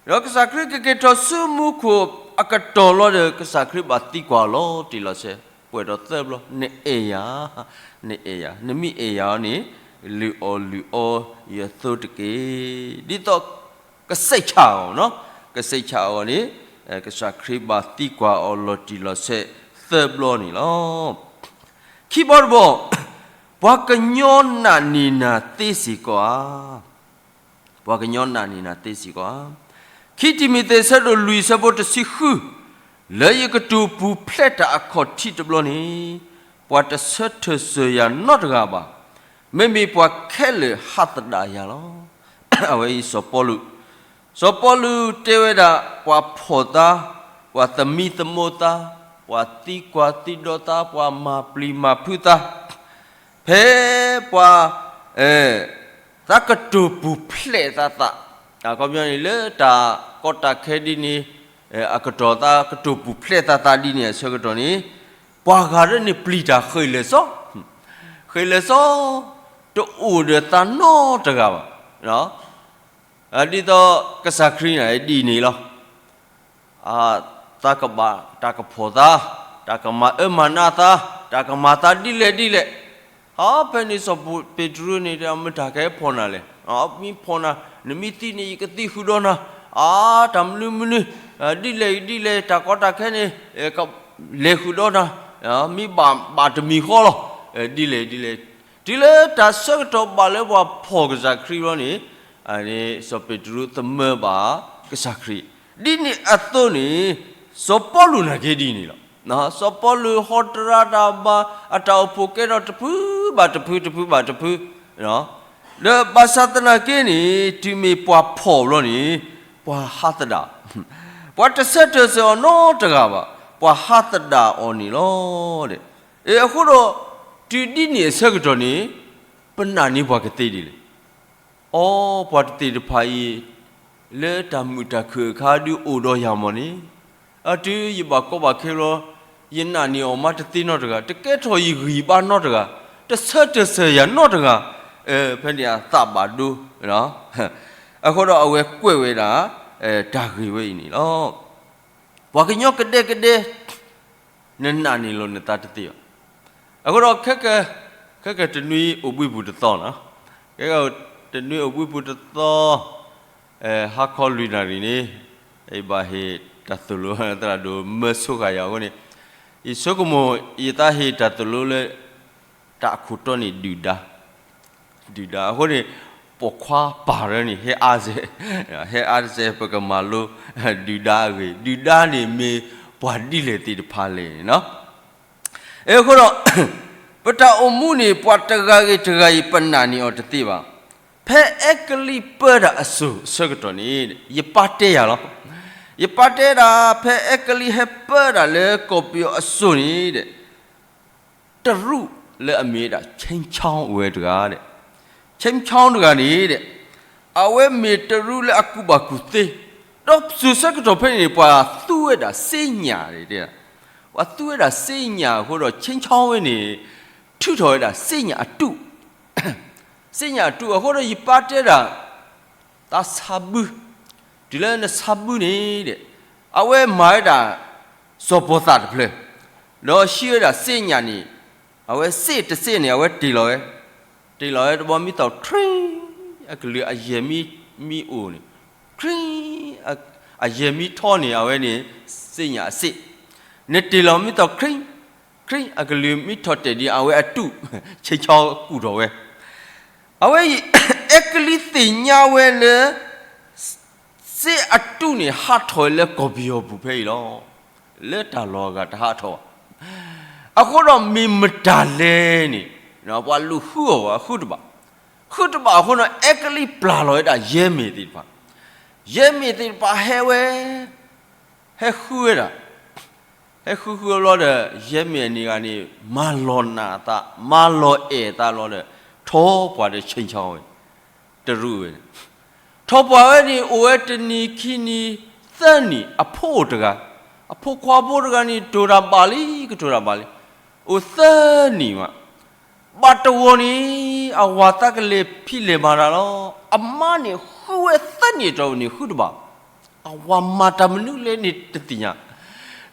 ဒီးကစၢ်ခရံာ်ကက့ၤထီၣ်ဆူမူခိၣ်အကတီၢ်လီၤဒီး ကစၢ်ခရံာ်ဘၣ်သံကွၢ်အီၤလီၤတံၢ်လီၤဆဲး ပှဲၤထီၣ်သၢဘျီ, နအဲၣ်ယၤ, နအဲၣ်ယၤ, နမ့ၢ်အဲၣ်ယၤအီၤန့ၣ် လုၢ်အီၣ်လုၢ်အီယသိတက့ၢ်. ဒ်သိး ကစဲးဆၣ်အီၤ, ကစဲးဆၣ်အီၤ, အဂီၢ်န့ၣ် ကစၢ်ခရံာ်ဘၣ်သံကွၢ်အီၤလီၤတံၢ်လီၤဆဲးသၢဘျီန့ၣ်လီၤ. ခံဘီတဘီ, ပှၤကညီနာ်န့ၢ်နၤသ့စ့ၢ်ကီးဧါ. ပှၤကညီနာ်န့ၢ်နၤသ့စ့ၢ်ကီးဧါ. ခံတံၤမသ့း အဆၢဒိၣ်လွံၢ် အဆၢဖိတဆံဃု, လၢယကတိၤပူၤဖျဲးတၢ်အခီၣ်ထံးတဘျီန့ၣ်, ပှၤတဆၢထၢၣ်စၢၤယၤနီတဂၤဘၣ်. မ့မ့ၢ်ပှၤခဲလၢာ်ဟးသဒၣ်ယၤလီၤ. အဝဲအံၤစီၤပီလူး, စီၤပီလူးတဲဝဲဒၣ် ပှၤဖှီၣ်သး, ပှၤသမံသမိးသး, ပှၤသံကွၢ်သံဒိးသး, ပှၤမၤပျံၤမၤဖုးသး, ဖဲပှၤ သးကတိၤပူၤဖျဲးသးသး, အခီပညီန့ၣ် လၢတၢ်ကီတၢ်ခဲဒ်န့ၣ် အကတီၢ် သးကတိၤပူၤဖျဲးသးသးဒ်န့ၣ်အဆၢကတီၢ်န့ၣ်, ပှၤဂၤဒၣ်န့ၣ်ပျံၤတၢ်ဃ့ၢ်လၢာ်စီ, ဃ့ၢ်လၢာ်စီ, တအိၣ်ဒီးသးနီတဂၤဘၣ်. ဒ်သိးကစၢ်ခရံာ်န့ၣ်ဒ်န့ၣ်လီၤ. သးကဘၣ်တၢ်ကဖှီၣ်သး, တၢ်ကမၤအၢမၤနးသး, တၢ်ကမၤသးဒ်လဲၣ်ဒ်လဲၣ်. ဟါ ဖဲန့ၣ်စီၤပ့းတရူးန့ၣ် မတၤကဟဲဖှီၣ်နၤလဲၣ်. မ့ၢ်ဖှီၣ်နၤ, နမ့ၢ်သံန့ၣ် ယကသံဃုာ်ဒီးနၤ. အါ တၢ်မနုၤမနုၤ, ဒ်လဲၣ်ဒ်လဲၣ် တၢ်ကီတၢ်ခဲန့ၣ် ကလဲၤဃုာ်ဒီးနၤ, မ့ၢ်ဘၣ်ဘၣ်တမံၤဃီလီၤ. ဒ်လဲၣ်ဒ်လဲၣ်, တုၤလၢတၢ်ဆၢကတီၢ်ဘၣ်လၢပှၤဖှီၣ်ကစၢ်ခရံာ်ဘျီန့ၣ်, စီၤပ့းတရူးသမၢဘၣ်ကစၢ်ခရံာ်, ဒ်န့ၣ်အသိးန့ၣ် စီၤပီလူးနာ်က့ဒ်န့ၣ်လီၤ. စီၤပီလူးဟီတရါတၢ်ဘါ အတၢ်အိၣ်ဖှိၣ်ကဲထီၣ်တဖုဘၣ်တဖု တဖုဘၣ်တဖု, ဒီးဘၣ်ဆၣ်သနာ်က့န့ၣ် တုၤမ့ၢ်ပှၤဖှီၣ်ဘျီန့ၣ် ပှၤဟးသဒၣ်, ပှၤတဆၢထၢၣ်စၢၤအီၤနီတဂၤဘၣ်, ပှၤဟးသဒၣ်အီၤန့ၣ်လီၤ. အဃိဒီး တုၤဒ်န့ၣ်အဆၢကတီၢ်န့ၣ် ပနာ်န့ၢ်ပှၤကသ့ဒ်လဲၣ်. အိ ပှၤတသ့ၣ်တဖၣ်အံၤ လၢတၢ်မုာ်တၢ်ခုၣ်အခါဒုးအိၣ်ဒီးယၤမီၢ်န့ၣ်, အတုၤယဘၣ်ကီဘၣ်ခဲဘျီ ယနာ်န့ၢ်အီၤမးတသ့နီတဂၤ, တကဲထီၣ်ယဂံၢ်ဘါနီတဂၤ, တဆၢထၢၣ်စၢၤယၤနီတဂၤ, ဖဲန့ၣ်အသးဘၣ်ဒိ, အဃိဒီးအဝဲကွဲးဝဲဒၣ် တၢ်ဂ့ၢ်ဝဲအံၤန့ၣ်လီၤ. ပှၤကညီကဒဲကဒဲ နနာ်န့ၢ်လီၤနသးတသ့ဘၣ်. အဃိဒီး ခဲကတနွံအိၣ်ဘှံးပူၤတသီနီၤ, ခဲကတနွံအိၣ်ဘှံးပူၤတသီ, ဟါခီလွံၢ်နၣ်ရံၣ်န့ၣ်, ယဘၣ်ဟ့ၣ်တၢ်သိၣ်လိ သရၣ်ဒိၣ်မၢဆိဃာ်ယၤအဃိန့ၣ်, ယဆိကမိၣ် ယသးဟ့ၣ်တၢ်သိၣ်လိလၢ တၢ်အခိၣ်တီန့ၣ်ဒုၣ်ဒါ, ဒုၣ်ဒါအဃိန့ၣ်, ပိာ်ခွါပၢ်ရၢန့ၣ် ဟဲအါစဲး, ဟဲအါတစဲး ပကမၤလိ ဒုၣ်ဒါအဂ့ၢ်, ဒုၣ်ဒါန့ၣ်မ့ၢ်ပှၤဒ်လဲၣ်သ့ၣ်တဖၣ်လဲၣ်န့ၣ်နီၤ. အဃိဒီး ပတၢ်အိၣ်မူန့ၣ် ပှၤတဂၤဂ့ၤတဂၤအံၤ ပနာ်န့ၢ်အီၤတသ့ဘၣ်. ဖဲအဲကလံးပၢတၢ်အစိၤအဆၢကတီၢ်န့ၣ် ယပၢ်တဲယၤလီၤ. ယပၢ်တဲဒၣ် ဖဲအဲကလံးဟဲပၢတၢ်လၢကီၢ်ပယီၤအစိၤန့ၣ်ဒီး တရူးလၢအမ့ၢ်ဝဲဒၣ် ခၠ့ၣ်ခၠီအိၣ်ဝဲတဂၤဒီး, ခၠ့ၣ်ခၠီတဂၤန့ၣ်ဒီး, အဝဲမ့ၢ်တရူးလၢအကူၣ်ဘၣ်ကူၣ်သ့, ဒီးစိၤဆၢကတီၢ်ဖဲန့ၣ်န့ၣ် ပှၤသူဝဲဒၣ်စ့ညၣ်တဲ, ပှၤသူဝဲဒၣ်စ့ညၣ်အဃိဒီး ခၠ့ၣ်ခၠီဝဲန့ၣ် ထုးထီၣ်ဝဲဒၣ်စ့ညၣ်အတူး စ့ညၣ်အတူးအဃိဒီး ယပၢ်တဲဒၣ်, သးဆါဘု, တုၤလၢနဆါဘုန့ၣ်ဒီး, အဝဲမၤဝဲဒၣ် စီၤပီၤသၣ်တဖျၢၣ်, ဒီးဟံးဝဲဒၣ်စ့ညၣ်န့ၣ်, အဝဲစ့တစ့န့ၣ် အဝဲတ့ၢ်လီၤဝဲ, တ့ၢ်လီၤဝဲတဘျီ မ့ၢ်သီၣ် ခရံ, အကလုၢ်အယဲၢ်မ့ၢ်အိၣ်န့ၣ်, ခရံ, အယဲၢ်မ့ၢ်ထီန့ၣ် အဝဲန့ၣ် စ့ညၣ်အစ့, နတ့ၢ်လီၤ မ့ၢ်သီၣ် ခရံ, ခရံ, အကလုၢ်မ့ၢ်ထီၣ်တဲာ်ဒံး အဝဲအတူး, ခၠ့ၣ်ခၠီကူၣ်ထီၣ်ဝဲ, အဝဲအံၤ အဲကလံးသ့ၣ်ညါဝဲလၢ စ့အတူးန့ၣ် ဟးထီၣ်ဝဲလၢကီၢ်ပယီၤပူၤဖဲအံၤလီၤ. လၢတၢ်လီၢ်အဂၤတဟးထီၣ်ဘၣ်. အဃိဒီးမ့ၢ်မတၤလဲၣ်န့ၣ်, ပှၤလူၤဃုအီၤဘၣ် ဃုတဘၣ်, ဃုတဘၣ်အဃိဒီး အဲကလံးပျၢ်လီၤဝဲဒၣ်ယဲၢ်မ့ၢ်သ့ၣ်တဖၣ်, ယဲၢ်မ့ၢ်သ့ၣ်တဖၣ်ဟဲဝဲ ဟဲဃုဝဲဒၣ်, ဟဲဃုဃုဘျီဒီး ယဲၢ်မ့ၢ်အန့ၣ်ဂၤန့ၣ် မၤလီၤနာ်အသး မၤလီၤအဲၣ်အသးလီၤဒီး ထီၣ်ပှၤဒီး ခၠ့ၣ်ခၠီဝဲ, တရူးဝဲန့ၣ်, ထီၣ်ပှၤဝဲန့ၣ် အိၣ်ဝဲတနံၤခံနံၤသၢနံၤ အဖိအိၣ်တဂၤ, အဖိခွါဖိတဂၤန့ၣ် တိၢ်တၢ်ဘၣ်လံ ကတိၤတၢ်ဘၣ်လံ, အိၣ်သၢနံၤမး ဘၣ်တဂီၤန့ၣ် အဝၤသးကလဲၤဖံးလဲၤမၤတၢ်လီၤ. အမါန့ၣ်ဃုဝဲသၢနံၤတီၢ်န့ၣ် ဃုတဘၣ်, အဝၤမၤတၢ်မနုၤလဲၣ်န့ၣ်တသ့ၣ်ညါ,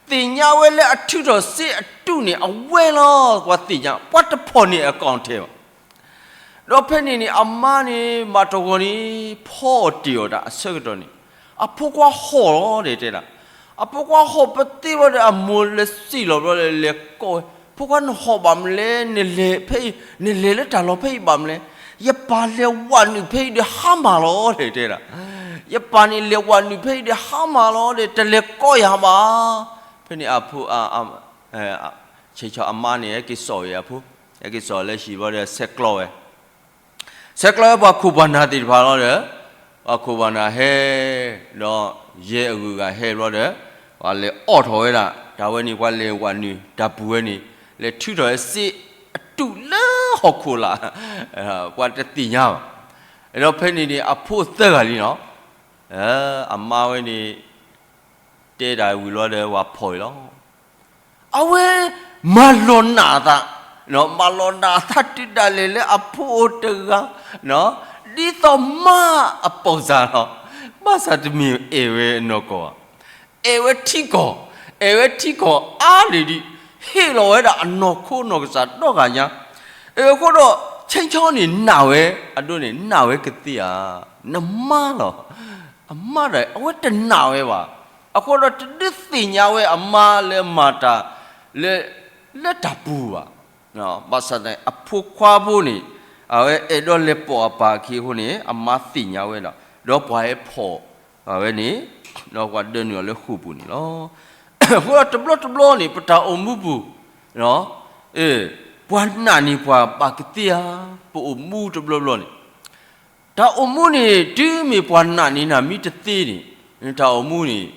သ့ၣ်ညါဝဲလၢအထုးထီၣ်စ့အတူးန့ၣ် အဝဲလီၤ ပှၤသ့ၣ်ညါ ပှၤတဖီၣ်န့ၢ်အကီၢ်ထဲဘၣ်. ဒီးဖဲန့ၣ်န့ၣ် အမါန့ၣ် ဘၣ်တဂီၤန့ၣ် ဖီအီၣ်တ့ၢ်အီၣ်တၢ်အဆၢကတီၢ်န့ၣ် အဖိခွါဟီၣ်လီၤဒီးတဲဒၣ်, အဖိခွါဟီၣ်ပသ့ဘျီဒီး အမိၢ်လဲၤစံၣ်လီၤဘျီဒီး လဲၤကိးဝဲ, ဖိခွါနဟီၣ်ဘၣ်မနုၤလဲၣ်, နလဲၤဖဲအံၤ နလဲၤလၢတၢ်လီၢ်ဖဲအံၤဘၣ်မနုၤလဲၣ်, ယပၢ်လဲၤဝးနုာ်ဖဲအံၤဒီးဟါမၢ်လီၤဒီးတဲဒၣ်, ယပၢ်န့ၣ်လဲၤဝးနုာ်ဖဲအံၤဒီးဟါမၢ်လီၤဒီး တလဲၤကိးယၤဘၣ်. ဖဲန့ၣ်အဖိ ဆ့ၣ်ခၠီအမါန့ၣ် ဟဲက့ၤစိာ်ဝဲအဖိ, ဟဲက့ၤစိာ်လၢဟံၣ်ဘျီဒီး ဆဲးကျိးဝဲ ဆဲးကျိးဝဲပှၤခိၣ်ပှၤနၢ်သ့ၣ်တဖၣ်လီၤဒီး, ပှၤခိၣ်ပှၤနၢ်ဟဲ, ဒီးယဲၢ်အဂုၤအဂၤဟဲဘျီဒီး, ပှၤလဲၤအီၣ်ထီၣ်ဝဲဒၣ်, တၢ်ဝဲန့ၣ် ပှၤလဲၤဝးနုာ်တၢ်ပူၤဝဲန့ၣ်, လဲၤထုးထီၣ်ဝဲစ့အတူးလၢဟီၣ်ခိၣ်လာ်, ပှၤတသ့ၣ်ညါဘၣ်. ဒီးဖဲန့ၣ်န့ၣ် အဖိသၢဂၤလံနီၤ, အမါဝဲန့ၣ် တဲတၢ်ဝံၤလီၤဒီး ပှၤဖီၣ်အံၤလီၤ. အဝဲ မၤလီၤနာ်အသး, မၤလီၤနာ်အသးတုၤဒၣ်လဲာ်လၢအဖိအိၣ်တဂၤ, ဒ်သိးမါအပိာ်စၢ်လီၤ. ဘၣ်ဆၣ်တမ့ၢ်အဲၣ်ဝဲနီၢ်ကီၢ်ဘၣ်, အဲၣ်ဝဲထံကီၢ်, အဲၣ်ဝဲထံကီၢ်အါန့ၢ်ဒံး, ဟ့ၣ်လီၤဝဲဒၣ်အနီၢ်ခိနီၢ်ကစၢ်ဒီဂၤညါ. အဃိဒီး ခၠ့ၣ်ခၠီန့ၣ်နာ်ဝဲ, အဒိန့ၣ် နာ်ဝဲကသ့ဧါ, နမါလီၤ. အမါဒီး အဝဲတနာ်ဝဲဘၣ်. အဃိဒီးတဒုးသ့ၣ်ညါဝဲအမါလၢမၤတၢ် လၢ လၢတၢ်ပူၤဘၣ်. ဘၣ်ဆၣ်န့ၣ် အဖိခွါဖိန့ၣ် အဝဲအဲၣ်ဒိးလဲၤပိာ်အပၢ်အခံအဃိန့ၣ် အမါသ့ၣ်ညါဝဲဒၣ်, ဒီးပှၤဟဲဖီၣ်အဝဲန့ၣ်, ဒီးပှၤဒၢနုာ်အီၤလၢဃိာ်ပူၤန့ၣ်လီၤ. အဃိဒီးတဘျီတဘျီန့ၣ် ပတၢ်အိၣ်မူပူၤ, ပှၤနာ်န့ၢ်ပှၤဘၣ်ကသ့ဧါ, ပအိၣ်မူတဘျီဘျီန့ၣ် တၢ်အိၣ်မူန့ၣ် တုၤမ့ၢ်ပှၤနာ်န့ၢ်နၤမ့ၢ်တသ့န့ၣ်, တၢ်အိၣ်မူန့ၣ်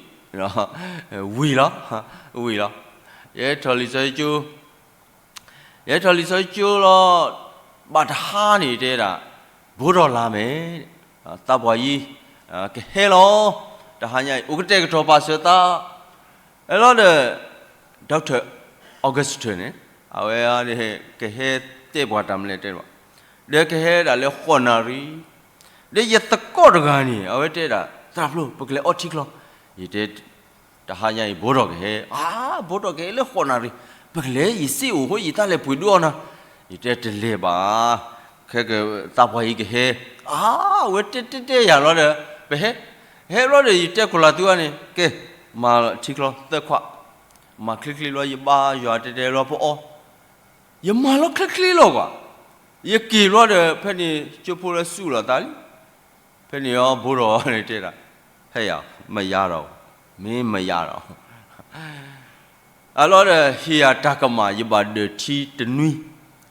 ဝံၤလီၤ, ဝံၤလီၤ. ယဲထီၣ်လံာ်စီဆှံကၠိ, ယဲထီၣ်လံာ်စီဆှံကၠိလီၤ, ဘၣ်တဟါန့ၣ်တဲဒၣ်, ဘိးထီၣ်လါမဲာ်, သးပှၢ်ယံၤ, ကဟဲလီၤ, တဟါညါအံၤ အိၣ်ကတဲာ်ကတီၤပာ်စၢၤသး, အဲၣ်လီၤဒီး Doctor Augustine န့ၣ်, အဝဲ ကဟဲတဲပှၤတၢ်မနုၤလဲၣ်တဲဘၣ်, ဒီးကဟဲဒၣ်လၢဃိးနၣ်ရံၣ်, ဒီးယသကိးတဂၤန့ၣ် အဝဲတဲဒၣ် သရၣ်ဖျိ ပကလဲၤအီထံချီ, ယတဲ တဟါညါအံၤ ဘိးထီၣ်ကဟဲ, အါ, ဘိးထီၣ်ကဟဲလၢဃိးနၣ်ရံၣ်, ပကလဲၤ ယစ့အိၣ်ဃိ ယတၢ်လဲၤပှ့ၤဒုးအီၣ်နၤ. ယတဲတလဲၤဘၣ်, ခဲကသးပှၢ်အံၤကဟဲ, အါ, အဝဲတဲတဲတဲယၤလီၤဒီး ပဟဲ, ဟဲဘျီဒီး ယတဲခိၣ်လၢ်သုဂၤန့ၣ် ကဲ, မၤထံချီသၢခွး, မၤချ့ချ့လီၤ ယဘါယွၤတဲတဲလီၤပအီၣ်, ယမၤလီၤချ့ချ့လီၤကွၢ်, ယက့ၤဘျီဒီး ဖဲန့ၣ် ကၠိဖိလၢစူၢ်လီၤသးလံ. ဖဲန့ၣ်အီၤ ဘိဒီးန့ၣ်တဲဒၣ်, ဟဲယၤ, မယါဒီး, မ့ၢ်မယါဒီး အလီၤဒီး ဟ့ၣ်ယၤတၢ်ကမၣ် ယဘၣ်ဒၢၣ်ထံတနွံ,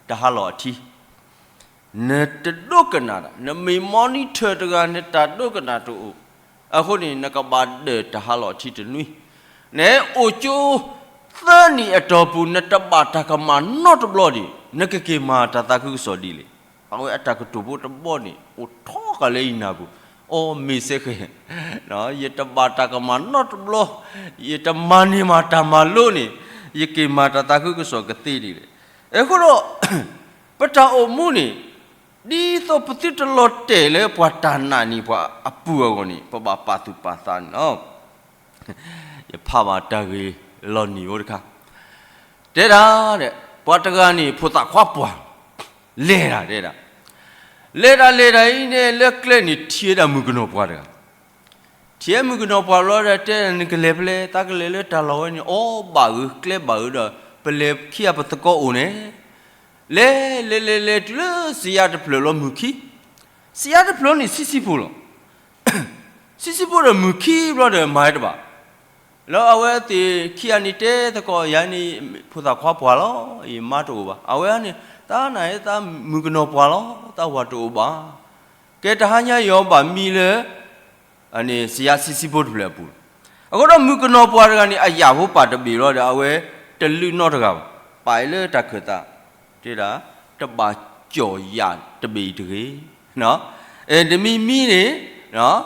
တဟါလီၤအထံ, နတဒိကနၣ်တၢ်, နမ့ၢ် monitor တဂၤ နတၢ်ဒိကနၣ်တအိၣ်, အဃိန့ၣ် နကဘၣ်ဒၢၣ်တဟါလီၤအထံတနွံ, နအိၣ်ကၠိသၢနံၣ်အတီၢ်ပူၤ နတဘၣ်တၢ်ကမၣ်နီတဘျီဒံး နကက့ၤမၤတၢ်သးခုကစီၣ်ဒ်လဲၣ်. အဝဲအတၢ်ကတိၤဖိတဘီန့ၣ် အိၣ်ထီၣ်ဃာ်လၢယနၢ်ပူၤ, အီ မ့ၢ်စ့ၢ်ကီး ယတဘၣ်တၢ်ကမၣ်နီတဘျီ, ယတမၤန့ၢ်မးတၢ်မၤလိန့ၣ် ယက့ၤမၤတၢ်သးခုကစီၣ်ကသ့ဒ်လဲၣ်. အဃိဒီး ပတၢ်အိၣ်မူန့ၣ် ဒ်သိးပသုတလီၤတဲာ်လၢပှၤတၢ်နာ်န့ၢ်ပှၤအပူၤအဂီၢ်န့ၣ် ပဘၣ်ပာ်သူၣ်ပာ်သးန့ၣ်လီၤ. ယဖးဘၣ်တၢ်ဂ့ၢ်လီၤနံၤဖိတခါ, တဲဒၣ်, ပှၤတဂၤန့ၣ် ဖိသၣ်ခွါပှၢ်, လဲၤတၢ်တဲဒၣ်, လဲၤတၢ်လဲၤတၢ်အံၤန့ၣ် လၢကျဲန့ၣ် ထံၣ်ဝဲဒၣ်မုၣ်ကနီၤပှၢ်တဂၤ, ထံၣ်ဝဲမုၣ်ကနီၤပှၢ်လီၤဒီး တဲ နကလဲၤဖဲလဲၣ်, တၢ်ကလဲၤလၢတၢ်လီၢ်ဝဲန့ၣ် အီ ဘၣ်ဂ့ၤ ကျဲဘၣ်ဂ့ၤဒီး ပလဲၤခံဂၤပသကိးအိၣ်န့ၣ်, လဲၤလဲၤလဲၤလဲၤတုၤလၢစံယါတဖျၢၣ်လီၤမုၢ်ခံ, စံယါတဖျၢၣ်န့ၣ် ဆံးဆံးဖိလီၤ. ဆံးဆံးဖိဒီးမုၢ်ခံဘျီဒီး မၤဝဲတဘၣ်, လၢအဝဲသ့ၣ်ခံဂၤန့ၣ်တဲသကိး ယၤန့ၣ် ဖိသၣ်ခွါပှၢ်လီၤ, ယမါတအိၣ်ဘၣ်. အဝဲန့ၣ် တၢ်နာ်သးမုၣ်ကနီၤပှၢ်လီၤ, တၢ်ဝၤတအိၣ်ဘၣ်. ကဲ တဟါညါအံၤအီၤဘၣ်မံလၢ စံယါဆံးဆံးဖိတဖျၢၣ်အပူၤလီၤ. အဃိဒီးမုၣ်ကနီၤပှၢ်တဂၤန့ၣ် အယာ်ဖိပာ်တဘ့ၣ်လီၤဒီး အဝဲတလုၢ်နီတဂၤဘၣ်, ပာ်အီၤလၢတၢ်ခၢၣ်သး, တဲဒၣ်, တဘၣ်ကၠီၣ်ယၤတဘ့ၣ်အံၤတဂ့ၤ. တမံၤမံန့ၣ်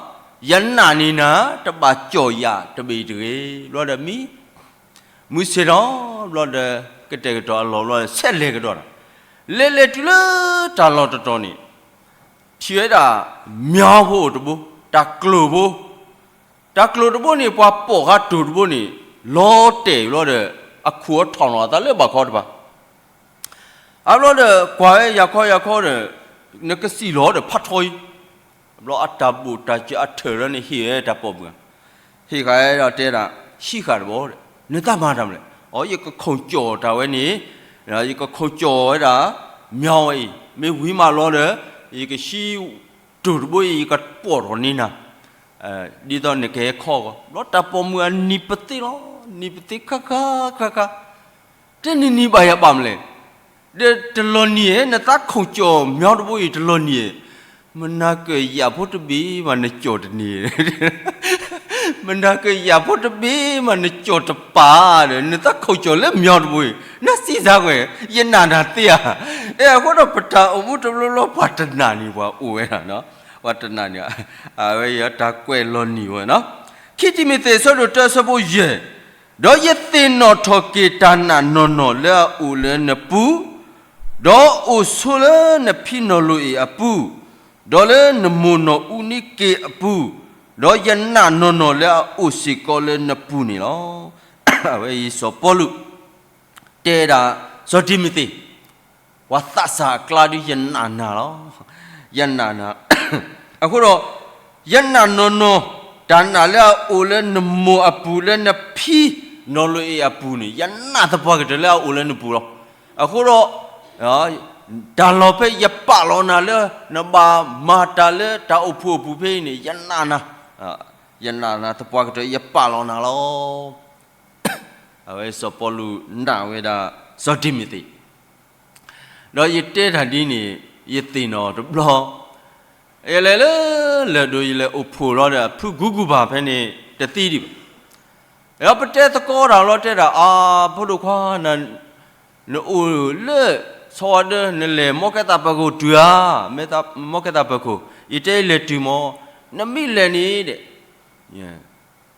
ယနာ်န့ၢ်နၤ တဘၣ်ကၠီၣ်ယၤတဘ့ၣ်အံၤတဂ့ၤ. ဘျီဒီးမံ မုၢ်ဆ့ၣ်ထီၣ်ဘျီဒီး ကတဲာ်ကတီၤအလီၢ်ဘျီဒီး ဆဲးလဲၤကဒီးတၢ်, လဲၤလဲၤတုၤလၢတၢ်လီၢ်တတီၤန့ၣ် ထံၣ်ဝဲဒၣ် မၠီဖိအိၣ်တဘိ, တၢ်ကျိၤဖိ, တၢ်ကျိၤတဘိန့ၣ် ပှၤပိာ်ဃာ်တိၢ်တဘိန့ၣ် လီၤတဲာ်ဘျီဒီး အခူၣ်အီၤထီၣ်နီၣ်အသးလၢဘၣ်ခီတဖၣ် အဘျီဒီး ကွၢ်ဝဲယၤခီယၤခီဒီး နကစံၣ်လီၤဒီးဖးထီအံၤ, ဘျီအတၢ်ဘိၣ်တၢ်စၢၤအထၢၣ်လၢန့ၣ်ဟ့ၣ်ဝဲတၢ်ပိာ်မုၣ်ဧါ, ဟ့ၣ်ဃာ်ဝဲဒီးတဲဒၣ်, ဟံးဃာ်တဘျီဒီး နတၢ်မၤတၢ်မနုၤလဲၣ်. အိ ယကခိၣ်ကၠီၣ်တၢ်ဝဲန့ၣ်, ယကခိၣ်ကၠီၣ်ဝဲဒၣ် မၠီဝဲအံၤ, မ့ၢ်ဝံၤမးလီၤဒီး ယကဟံးတိၢ်တဘိအံၤ ယကပိာ်ထီၣ်န့ၢ်နၤ ဒ်သိးနကဟဲခီဂီၢ်, ဘျီတၢ်ပိာ်မုၣ်အနံၤပသ့လီၤ, နံၤပသ့ခါခါခါခါ, တဲနနံၤဘၣ်ယၤဘၣ်မနုၤလဲၣ်, ဒီးတလီၤနံၤဧၢ, နသးခိၣ်ကၠီၣ်မၠီတဘိအံၤတလီၤနံၤဧၢ, မနၤကၢၣ်ယၣ်ဖိတဘ့ၣ်မးနကၠီၣ်တန့ၢ်, မနၤကၢၣ်ယၣ်ဖိတဘ့ၣ်မးနကၠီၣ်တပာ်ဒီး နသးခိၣ်ကၠီၣ်လၢမၠီတဘိအံၤ, နစံးစါကွံာ်, ယနာ်နၤသ့ဧါ. အဲ အဃိဒီးပတၢ်အိၣ်မူတဘျီဘျီ ပှၤတနာ်န့ၢ်ပှၤအိၣ်ဝဲဒၣ်, ပှၤတနာ်န့ၢ်, အဝဲအံၤတၢ်ကွဲးလီၤနံၤဝဲနီၤ, ခံတံၤမသ့း အဆၢဒိၣ်တၢ အဆၢဖိယဲၢ်, ဒီးယသ့ၣ်နီၣ်ထီၣ်က့ၤတၢ်နာ်နီၢ်နီၢ်လၢအအိၣ်လၢနပူၤ, ဒီးအိၣ်ဆိးလၢနဖံနီၢ်လိာ်အ့ၣ်အပူၤ, ဒီးလၢနမိၢ်နီၢ်အူနံက့ၤအပူၤ, ဒီးယနာ်နီၢ်နီၢ်လၢအအိၣ်စ့ၢ်ကီးလၢနပူၤန့ၣ်လီၤ. အဝဲအံၤစီၤပီလူး တဲဒၣ် စီၤတံၤမသ့း ပှၤသးစၢ်အကျါဒုး ယနာ်နၤလီၤ. ယနာ်နၤ, အဃိဒီး ယနာ်နီၢ်နီၢ် တၢ်နာ်လၢအအိၣ်လၢနမိၢ်အပူၤ လၢနဖံနီၢ်လိာ်အ့ၣ်အပူၤန့ၣ် ယနာ်သပှၢ်ကတၢၢ်လၢအအိၣ်လၢနပူၤလီၤ. အဃိဒီး တၢ်လီၢ်ဖဲယပာ်လီၤနၤလၢ နဘၣ်မၤတၢ်လၢတၢ်အိၣ်ဖှိၣ်အပူၤဖဲအံၤန့ၣ် ယနာ်နၤ, ယနာ်နၤသပှၢ်ကတၢၢ် ယပာ်လီၤနၤလီၤ. အဝဲစီၤပီလူးနာ်ဝဲဒၣ် စီၤတံၤမသ့း, ဒီးယတဲတၢ်ဒ်န့ၣ် ယသ့ၣ်နီၣ်တဘျီ, ယလဲၤလၢ လၢၢ်ဒိၣ် ယလဲၤအိၣ်ဖှိၣ်လီၤဒီး ဖုကူကူဘၣ်ဖဲန့ၣ် တသံဒံးဘၣ်. ဒီးပတဲသကိးတၢ်လီၤ တဲဒၣ် အါ ဖိဒိၣ်ခွါ နအိၣ်လၢ ဆီဝါဒၢ နလဲၤမီကဲသးပၢၤခိၣ်တုၤဧါ, မီကဲသးပၢၤခိၣ်, ယတဲလဲၤတုၤမီၤ, နမ့ၢ်လဲၤန့ၣ်ဒီး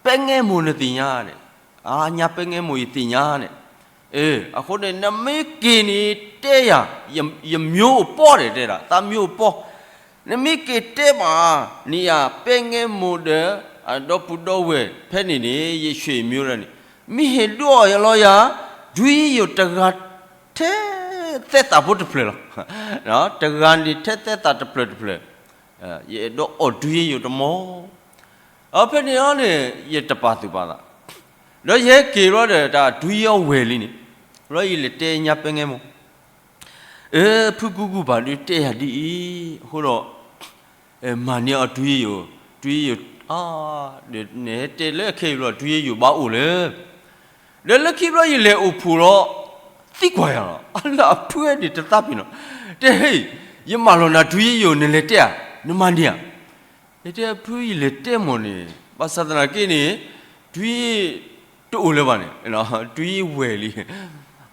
ပဲငဲမိၢ်နသ့ၣ်ညါန့ၣ်, အါ ညါပဲငဲမိၢ်ယသ့ၣ်ညါန့ၣ်, အဃိန့ၣ် နမ့ၢ်က့ၤန့ၣ်တဲယၤ, ယမျိုးအိၣ်ပီၢ်ဒီး တဲဒၣ် သးမျိုးအိၣ်ပီၢ်, နမ့ၢ်က့ၤတဲဘၣ်န့ၣ်ယၤ ပဲငဲမိၢ်ဒီး အဒီပုၢ်ဒီဝဲၢ်ဖဲန့ၣ်န့ၣ် ယဆွေမျိုးလၢန့ၣ် မ့ၢ်ဟ့ၣ်ဒုးအီၣ်ယၤလီၤယၤ, ဒူယိာ်တဂၤထဲသဲသးဖိတဖျၢၣ်လီၤ. တဂၤန့ၣ်ထဲသဲသးတဖျၢၣ်တဖျၢၣ်, ယအဲၣ်ဒိးအီၣ်ဒူယိာ်တမီၤ, အဖဲန့ၣ်အီၤန့ၣ် ယတပာ်သူၣ်ပာ်သး, ဒီးယဟဲက့ၤဘျီဒီး တၢ်ဒူယိာ်ဝဲၢ်လံန့ၣ်, ဘျီယလဲၤတဲညါပဲငဲမိၢ် အၢ ဖုကူကူဘၣ်ဒုးတဲယၤဒ်အံၤ, အဃိဒီး မၤန့ၢ်အီၤဒူယိာ်, ဒူယိာ်, နဟဲတဲလၢခဲအံၤဘျီ ဒူယိာ်ဘၣ်အိၣ်လၢ, ဒီးလၢခံဘျီယလဲၤအိၣ်ဖှိၣ်လီၤ, သံကွၢ်ယၤလီၤ, အလၢအဖုန့ၣ်တသးပ့ၤနီၣ်, တဲ ဟ့ၣ်, ယမၢလီၤနၤဒူယိာ် နလဲၤတဲဧါ, နမၤန့ၢ်ဧါ ယတဲ ဖုယလဲၤတဲမီၢ်န့ၣ် ဘၣ်ဆၣ်သနာ်က့န့ၣ် ဒူယိာ်တအိၣ်လၢၤဘၣ်န့ၣ်, ဒူယိာ်ဝဲၢ်လံ,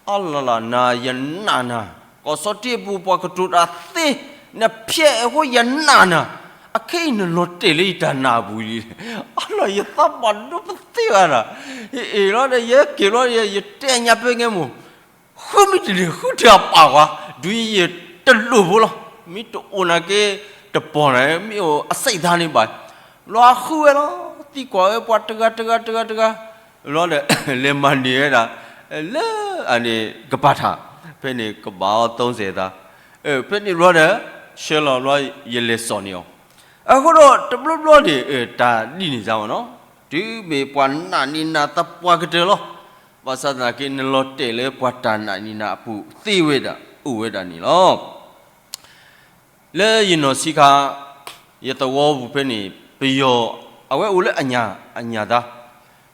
အလီၤလီၤနၤ ယနာ်နၤ, ကီၢ်စီတ့အပူၤပှၤကတိၤတၢ်သ့, နဖျဲးအဃိယနာ်နၤ, အခဲအံၤနလီၤတဲာ်လၢယတၢ်နာ်အပူၤလံ, အလီၤယသးဘၣ်ဒိပသ့ဘၣ်ဒီး, ယအ့ၣ်လီၤဒီး ယက့ၤလီၤဒီး ယတဲညါပဲငဲမိၢ် ဃုမ့ၢ်တန့ၢ် ဃုထံအပာ်ကွၢ်, ဒူယိာ်တလိၣ်ဖိလီၤ, မ့ၢ်တအိၣ်နာ်က့ တပီၢ်နၤ, မ့ၢ်အိၣ်အစံးသးန့ၣ်ဘၣ်, လီၤအဃုဝဲလီၤ, သံကွၢ်ဝဲပှၤတဂၤတဂၤတဂၤတဂၤ, လီၤဒီး လဲၤမၤန့ၢ်ဝဲဒၣ် လၢအန့ၣ်ကပၤထး, ဖဲန့ၣ်ကဘၣ်အီၤသုံးဆယ်သး, ဖဲန့ၣ်ဘျီဒီး ဆှၢလီၤဘျီ ယလဲၤစိာ်န့ၢ်အီၤ, အဃိဒီးတဘျီဘျီန့ၣ် တၢ်ဒ်န့ၣ်စ့ၢ်မ့ၢ်နီၤ, တုၤမ့ၢ်ပှၤနာ်န့ၢ်နၤသပှၢ်ကတၢၢ်လီၤ, ဘၣ်ဆၣ်သနာ်က့ နလီၤတဲာ်လၢပှၤတၢ်နာ်န့ၢ်နၤအပူၤသ့ဝဲဒၣ် အိၣ်ဝဲဒၣ်န့ၣ်လီၤ. လၢယနီၢ်ဆံးခါ ယသဝီပူၤဖဲန့ၣ် ပယီၤ အဝဲအိၣ်လၢအညၣ် အညၣ်သား,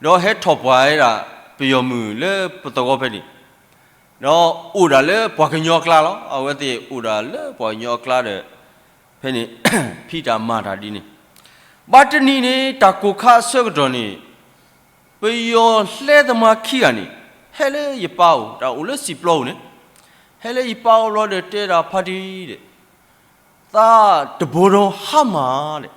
ဒီးဟဲထီၣ်ပှၢ်ဝဲဒၣ် ပယီၤမုၣ်လၢပသဝီဖဲန့ၣ်, ဒီးအိၣ်ဒၣ်လၢပှၤကညီအကျါလီၤ. အဝဲသ့ၣ်အိၣ်ဒၣ်လၢပှၤကညီအကျါဒီး ဖဲန့ၣ် ဖံးတၢ်မၤတၢ်ဒ်န့ၣ်, ဘၣ်တနံၤန့ၣ် တၢ်ကိၢ်ခါအဆၢကတီၢ်န့ၣ် ပယီၤလၢသမားခံဂၤန့ၣ် ဟဲလၢယပၢ်အိၣ်, တၢ်အိၣ်လၢစံာ်ပျီပူၤန့ၣ်, ဟဲလၢယပၢ်အိၣ်ဘျီဒီးတဲဒၣ်ဖါတံၢ်ဒီး သးတဘိဒီဟါမၢ်ဒီး,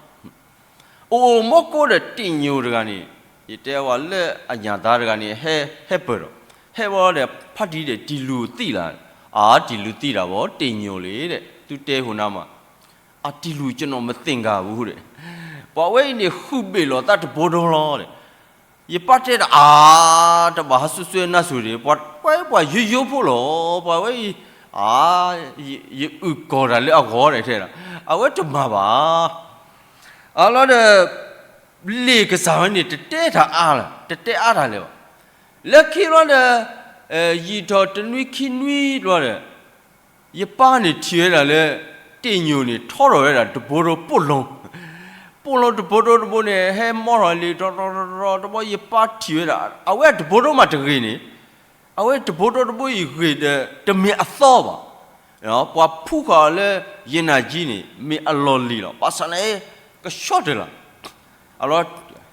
အိၣ်အိၣ်မီကိးဒီးတ့ၢ်ညိၣ်တဂၤန့ၣ်, ယတဲဝဲလၢအညၣ်သားတဂၤန့ၣ် ဟဲ ဟဲပၢၢ်ဒီး, ဟဲဝဲဒီး ဖါတံၢ်ဒီး တံၢ်လူၢ်သံၣ်လၢ်, အါ တံၢ်လူၢ်သံၣ်တၢ်ဘၣ် တ့ၢ်ညိၣ်လံဒီး သုတဲဟိၣ်နၤမး, အတံၢ်လူၢ် ကျွန်တော်မသင်္ကာဘူးဒီး, ပှၤဝဲအံၤန့ၣ် ဃုဘ့ၣ်လီၤသးတဘိဒီလီၤဒီး ယပၢ်တဲဒၣ်အါ, တဘၣ်ဟးစူၣ်စွဲနါစူၣ်ဒီး ပှၤ ပှၤယိယိဖိလီၤ, ပှၤဝဲအံၤ, အါ, ယအုၣ်ကီၤတၢ်လၢအဂီၢ်ဒီး ထဲဒၣ်, အဝဲတမၤဘၣ်. အလီၤဒီး လ့ၣ်ကစၢ်ဝဲန့ၣ် တတဲတၢ်အါလၢၤ, တတဲအါတၢ်လၢၤဘၣ်. လၢခံလီၤဒီး ယံာ်ထီၣ်တနွံခံနွံလီၤဒီး ယပၢ်န့ၣ်ထံၣ်ဝဲဒၣ်လၢ တ့ၢ်ညိၣ်န့ၣ် ထီထီၣ်ဝဲဒၣ်တဘိဒီပိာ်လိၤ, ပိာ်လိၤတဘိဒီတဘိန့ၣ် ဟဲမီထီၣ်လံ တရီတရီတဘိ ယပၢ်ထံၣ်ဝဲဒၣ် အဝဲတဘိဒီမးတဂ့ၤန့ၣ်, အဝဲတဘိဒီတဘိအံၤဂ့ၤဒီး တမ့ၢ်အသီဘၣ်. ပှၤဖူဃာ်အီၤလၢယနၢ်ကံန့ၣ် မ့ၢ်အလီၢ်လံၤလီၤ. ဘၣ်ဆၣ်န့ၣ် ကဆှီတၢၢ်လီၤ. အလီၤ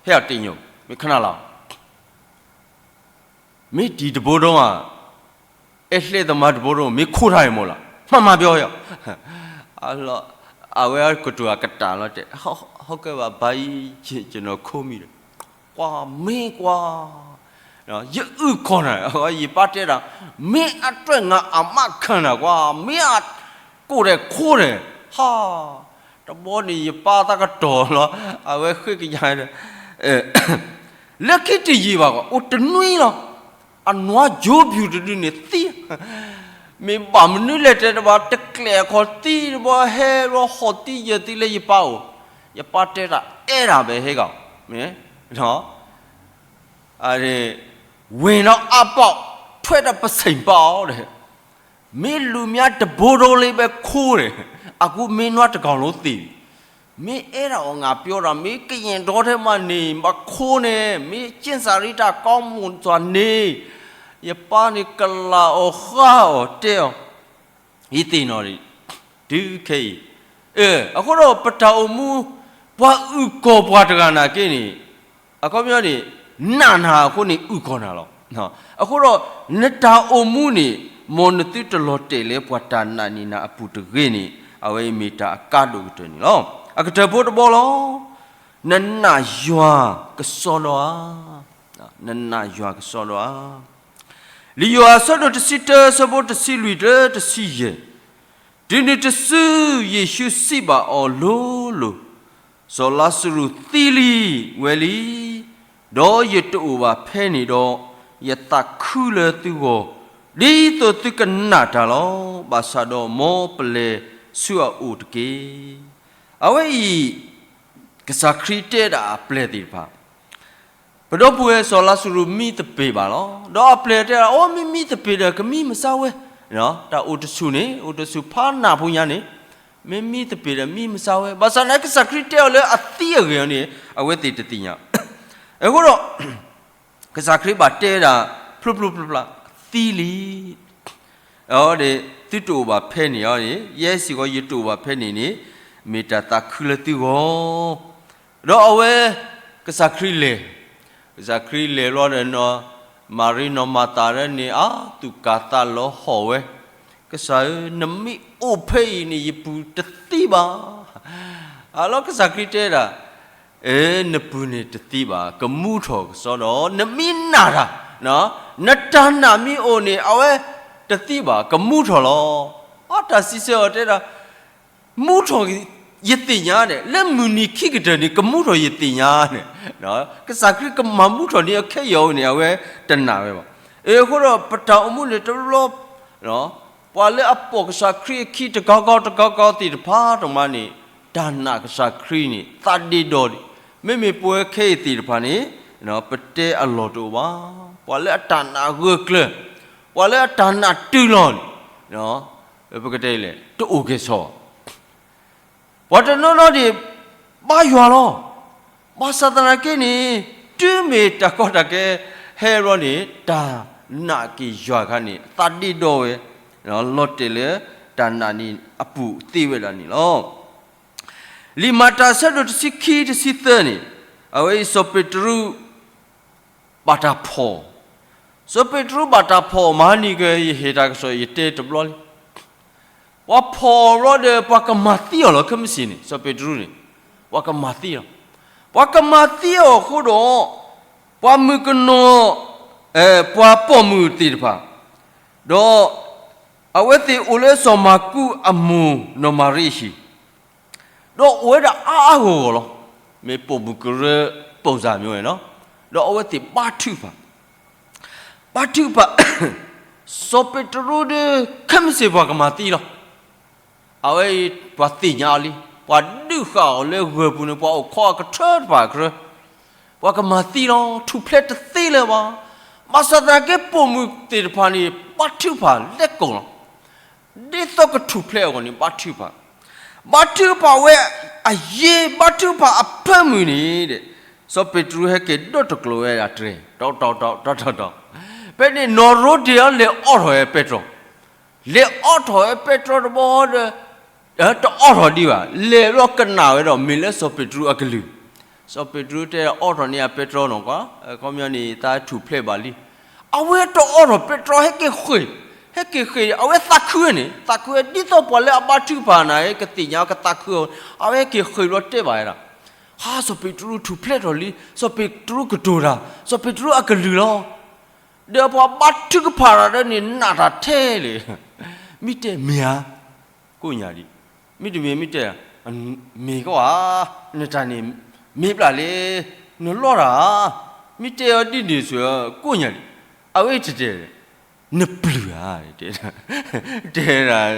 ဟဲအီၤတ့ၢ်ညိၣ် မ့ၢ်ခနၣ်လီၤ မ့ၢ်တံၤတဘိဒီဧါ, အဲၣ်လၢသမားတဘိဒီ မ့ၢ်ခိးတၢ်အံၤမ့ၢ်လီၤ, မှန်မှန်ပြော, အဝဲကတိၤအကတၢၢ်လီၤတဲာ်, ဟုတ်ကဲ့ပါ, ဘါကြီး ကျွန်တော် ခိုးမိတယ်, ကွၢ်မ့ၢ်ကွၢ်, ယအုၣ်ကီၤနၤ, ယပၢ်တဲဒၣ်, မ့ၢ်အတွဲၣ် ငါအမခံတာကွၢ်, မ့ၢ်အကိးဒီးခိးဒီး, ဟါ တဘီန့ၣ် ယပၢ်သးကတီၤလီၤ, အဝဲဃ့ကညးဒီး လၢခံတယံာ်ဘၣ်ကွၢ် အိၣ်တနွံလီၤ, အနွါယိၤပျူၤတဒုန့ၣ်သံ, မ့ၢ်ဘၣ်မနုၤလဲၣ်တဲတဘၣ် တကျဲးအခီၣ်သံတဘီ ဟဲလီၤဟီၣ်သံယၢၢ်သံလၢယပၢ်အိၣ်, ယပၢ်တဲတၢ်အဲၣ်ဒၣ်ဘၣ်ဟဲကီး, မ့ၢ် ဝင်တော့အပေါက်, ထွက်တော့ပုဆိန်ပေါက်, မ့ၢ်လူၤမၠါတဘိဒီလ့ဘဲခိဒီး, အခုမ့ၢ်နွားတကောင်လုံးသေပြီ, မ့ၢ်အဲၣ်ဒၣ်အီၤ ငါပြောတာ, မ့ၢ်ကရင်တော်ထဲမှာနေ မခိန့ၣ်, မ့ၢ်ကျင့်စာရိတ္တကောင်းမွန်စွာနေ, ယပၢ်န့ၣ်ကလာ်အီၤဃါအီၤတဲအီၤ ယသ့ၣ်နီၣ်ဒံး တုၤခဲအံၤ, အဃိဒီးပတၢ်အိၣ်မူ ပှၤအုၣ်ကီၤပှၤတဂၤနာ်က့န့ၣ်, အခီပညီန့ၣ် နာ်နၤအဃိန့ၣ် အုၣ်ကီၤနၤလီၤ. အဃိဒီး နတၢ်အိၣ်မူန့ၣ် မ်နသုတလီၤတဲာ်လၢပှၤတၢ်နာ်န့ၢ်နၤအပူၤတဂ့ၤန့ၣ် အဝဲအံၤမ့ၢ်တၢ်အကါဒိၣ်ကတၢၢ်န့ၣ်လီၤ. အကတၢၢ်ဖိတဘီလီၤ. နနာ်ယွၤကစီဒီဧါ. နနာ်ယွၤကစီဒီဧါ. လံာ်ယိၤဟၣ်အဆၢဒိၣ်တဆံတၢ အဆၢဖိတဆံလွံၢ်တုၤတဆံယဲၢ်, တုၤနုၤတစု ယ့ၣ်ၡူးစံးဘၣ်အီၤလိၤလိၤ, စီၤလါစရူးသံလံ, ဝဲလံ, ဒီးယတအိၣ်ဘၣ်ဖဲန့ၣ်ဒီး ယသးခုလၢသုဂီၢ်, ဒ်သိးသုကနာ်တၢ်လီၤ. ဘၣ်ဆၣ်ဒီးမ်ပလဲၤဆူအအိၣ်တက့ၢ်. အဝဲအံၤ ကစၢ်ခရံာ်တဲဒၣ်အပျဲၢ်သ့ၣ်တဖၣ်, ပဒီပုၢ်ဝဲၢ်စီၤလါစရူးမံသပ့ၤဘၣ်လီၤ. ဒီးအပျဲၢ်တဲဒၣ်, အိ မ့ၢ်မံသပ့ၤဒီး ကမံမစါဝဲ, တၢ်အိၣ်တဆူၣ်န့ၣ် အိၣ်တဆူၣ်ဖးနးဖိညါန့ၣ်, မ့ၢ်မံသပ့ၤဒီး မံမစါဝဲ. ဘၣ်ဆၣ်န့ၣ် ကစၢ်ခရံာ်တဲအီၤလၢအသံအဂ့ၢ်န့ၣ် အဝဲသ့ၣ်တသ့ၣ်ညါ. အဃိဒီး ကစၢ်ခရံာ်ဘၣ်တဲဒၣ် ဖျိဖျိဖျါဖျါ, သံလံ. အဒီး သုတအိၣ်ဘၣ်ဖဲန့ၣ်အီၤန့ၣ်, ယဲစ့ၢ်ကီးယတအိၣ်ဘၣ်ဖဲန့ၣ်န့ၣ်, မ့ၢ်တၢ်သးခုလၢသုဂီၢ်. ဒီးအဝဲ ကစၢ်ခရံာ်လဲၤ, ကစၢ်ခရံာ်လဲၤဘျီဒီး နီၢ်မၤရံနီၢ်မၤသၤဒၣ်န့ၣ် အသူၣ်ကၢ်သးလီၤဟီၣ်ဝဲ, ကစၢ်ဧၢ, နမ့ၢ်အိၣ်ဖဲအံၤန့ၣ် ယပုၢ်တသံဘၣ်. အလီၤကစၢ်ခရံာ်တဲဒၣ်, အဲ, နပုၢ်န့ၣ်တသံဘၣ်, ကမူထီၣ်ကစီဒီး နမ့ၢ်နာ်တၢ်, နတၢ်နာ်မ့ၢ်အိၣ်န့ၣ် အဝဲတသံဘၣ်, ကမူထီၣ်လီၤ. အတၢ်စံးဆၢအီၤတဲဒၣ်, မူထီၣ်ယသ့ၣ်ညါန့ၣ်, လၢမုၢ်နံၤခံကတၢၢ်န့ၣ် ကမူထီၣ်ယသ့ၣ်ညါန့ၣ်, ကစၢ်ခရံာ်ကမၤမူထီၣ်န့ၢ်အီၤခဲအံၤန့ၣ် အဝဲတနာ်ဝဲဘၣ်. အဃိဒီးပတၢ်အိၣ်မူန့ၣ်တဘျီဘျီ ပှၤလၢအပိာ်ကစၢ်ခရံာ်အခံတဂၤဂၤတဂၤဂၤသ့ၣ်တဖၣ်တမံၤန့ၣ်, တၢ်နာ်ကစၢ်ခရံာ်န့ၣ် သးဒ့ဒီးဒံး, မ့မ့ၢ်ပဝဲခဲအံၤသ့ၣ်တဖၣ်န့ၣ်, ပတဲအလီၢ်တအိၣ်ဘၣ်. ပှၤလၢအတၢ်နာ်ဂၢၢ်ကျၢၤ, ပှၤလၢအတၢ်နာ်တုၤလီၤန့ၣ်, ပကတဲလဲၣ်, တအိၣ်ကဲၣ်ဆိး ပှၤတနီၤနီၤန့ၣ် ဘါယွၤလီၤ. ဘၣ်ဆၣ်သနာ်က့န့ၣ်, တုၤမ့ၢ်တၢ်ကီတၢ်ခဲဟဲဘျီန့ၣ်, တၢ်နာ်က့ၤယွၤအခါန့ၣ် သးဒ့ဒီဝဲ, လီၤတဲာ်လၢတၢ်နာ်န့ၣ်အပူၤသ့ဝဲဒၣ်န့ၣ်လီၤ. လံာ်မၤတၢ်အဆၢဒိၣ်တဆံခံတဆံသၢန့ၣ်, အဝဲအံၤစီၤပ့းတရူး ဘၣ်တၢ်ဖီၣ်, စီၤပ့းတရူးဘၣ်တၢ်ဖီၣ်မၤန့ၢ်က့ၤ ယဟ့ၣ်တၢ်ကစီၣ်ယတဲတဘျီလံ. ပှၤဖီၣ်ဘျီဒီး ပှၤကမၤသံအီၤလီၤ. ခဲမုၢ်ဆ့ၣ်န့ၣ် စီၤပ့းတရူးန့ၣ် ပှၤကမၤသံလီၤ. ပှၤကမၤသံအီၤအဃိဒီး, ပှၤမုၣ်ကနီၤ, ပှၤပိာ်မုၣ်သ့ၣ်တဖၣ်, ဒီး အဝဲသ့ၣ်အိၣ်လၢစီၤမၢ်ကူးအမိၢ်နီၢ်မၤရံအဟံၣ် ဒီးအိၣ်ဝဲဒၣ်အါအါဂီၢ်ဂီၢ်လီၤ. မ့ၢ်ပိာ်မုၣ်ကရၢပိာ်စၢ်မ့ၢ်ဝဲလီၤ. ဒီးအဝဲသ့ၣ်ဘါထုကဖၣ်, ဘါထုကဖၣ်, စီၤပ့းတရူးဒီး ခဲမုၢ်ဆ့ၣ်ပှၤကမၤသံလီၤ. အဝဲအံၤပှၤသ့ၣ်ညါအီၤလံ, ပှၤဒုးဃာ်အီၤလၢဂၢၢ်ပူၤန့ၣ် ပှၤအိၣ်ခိးအကထၢတဖၣ်အကရၢ, ပှၤကမၤသံလီၤ. ထူၣ်ဖျဲးတသ့လၢၤဘၣ်. ဘၣ်ဆၣ်သနာ်က့ပိာ်မုၣ်သ့ၣ်တဖၣ်န့ၣ် ဘါထုကဖၣ်လဲၤကိာ်လီၤ. ဒ်သိးကထူၣ်ဖျဲးအဂီၢ်န့ၣ် ဘါထုကဖၣ်, ဘါထုကဖၣ်ဝဲအယ့ ဘါထုကဖၣ်အဖၢမုၢ်န့ၣ်ဒီး, စီၤပ့းတရူးဟဲက့ၤဒိးတကျိၤဝဲဒၣ်တြဲၤ, တီတီတီ တီတီတီ, ဖဲန့ၣ်နီၢ်ရိဒ့အီၤလဲၤအိးထီၣ်ဝဲပဲတြီ, လဲၤအိးထီၣ်ဝဲပဲတြီတဘျီဒီး တအိးထီၣ်ဒံးဘၣ်, လဲၤဘျီကနၣ်ဝဲဒီးမ့ၢ်လၢစီၤပ့းတရူးအကလုၢ်, စီၤပ့းတရူးတဲအိးထီၣ်န့ၢ်အပဲတြီနီၤကွၢ်, ခီပညီန့ၣ် သးထူၣ်ဖျဲးဘၣ်လံ. အဝဲတအိးထီၣ်ပဲတြီ ဟဲက့ၤဃ့ၢ်, ဟဲက့ၤဃ့ၢ် အဝဲသးခုဝဲန့ၣ်, သးခုဝဲဒ်သိးပှၤလၢအဘါထုကဖၣ်န့ၣ် ကသ့ၣ်ညါကသးခုအီၤ, အဝဲဟဲက့ၤဃ့ၢ်ဘျီတဲဘၣ်ဝဲဒၣ်, ဟါ စီၤပ့းတရူးထူၣ်ဖျဲးထီၣ်လံ, စီၤပ့းတရူးကတိၤတၢ်, စီၤပ့းတရူးအကလုၢ်လီၤ. ဒီးပှၤဘါထုကဖၣ်တၢ်ဒီးန့ၣ် နာ်တၢ်ထဲလဲၣ်, မ့ၢ်တဲမ့ၢ်ဧါ, ကိးညါဒံး, မ့တမ့ၢ်မ့ၢ်တဲ, မ့ၢ်ကီဧါ, နတၢ်န့ၣ် မ့ၢ်ဘျဲၣ်လံ, နလီတၢ်ဧါ, မ့ၢ်တဲအီၤဒ်န့ၣ်ဆိ ကိးညါဒံး, အဝဲတတဲ, နပျုၢ်ဧါ, တဲ, တဲဒၣ်,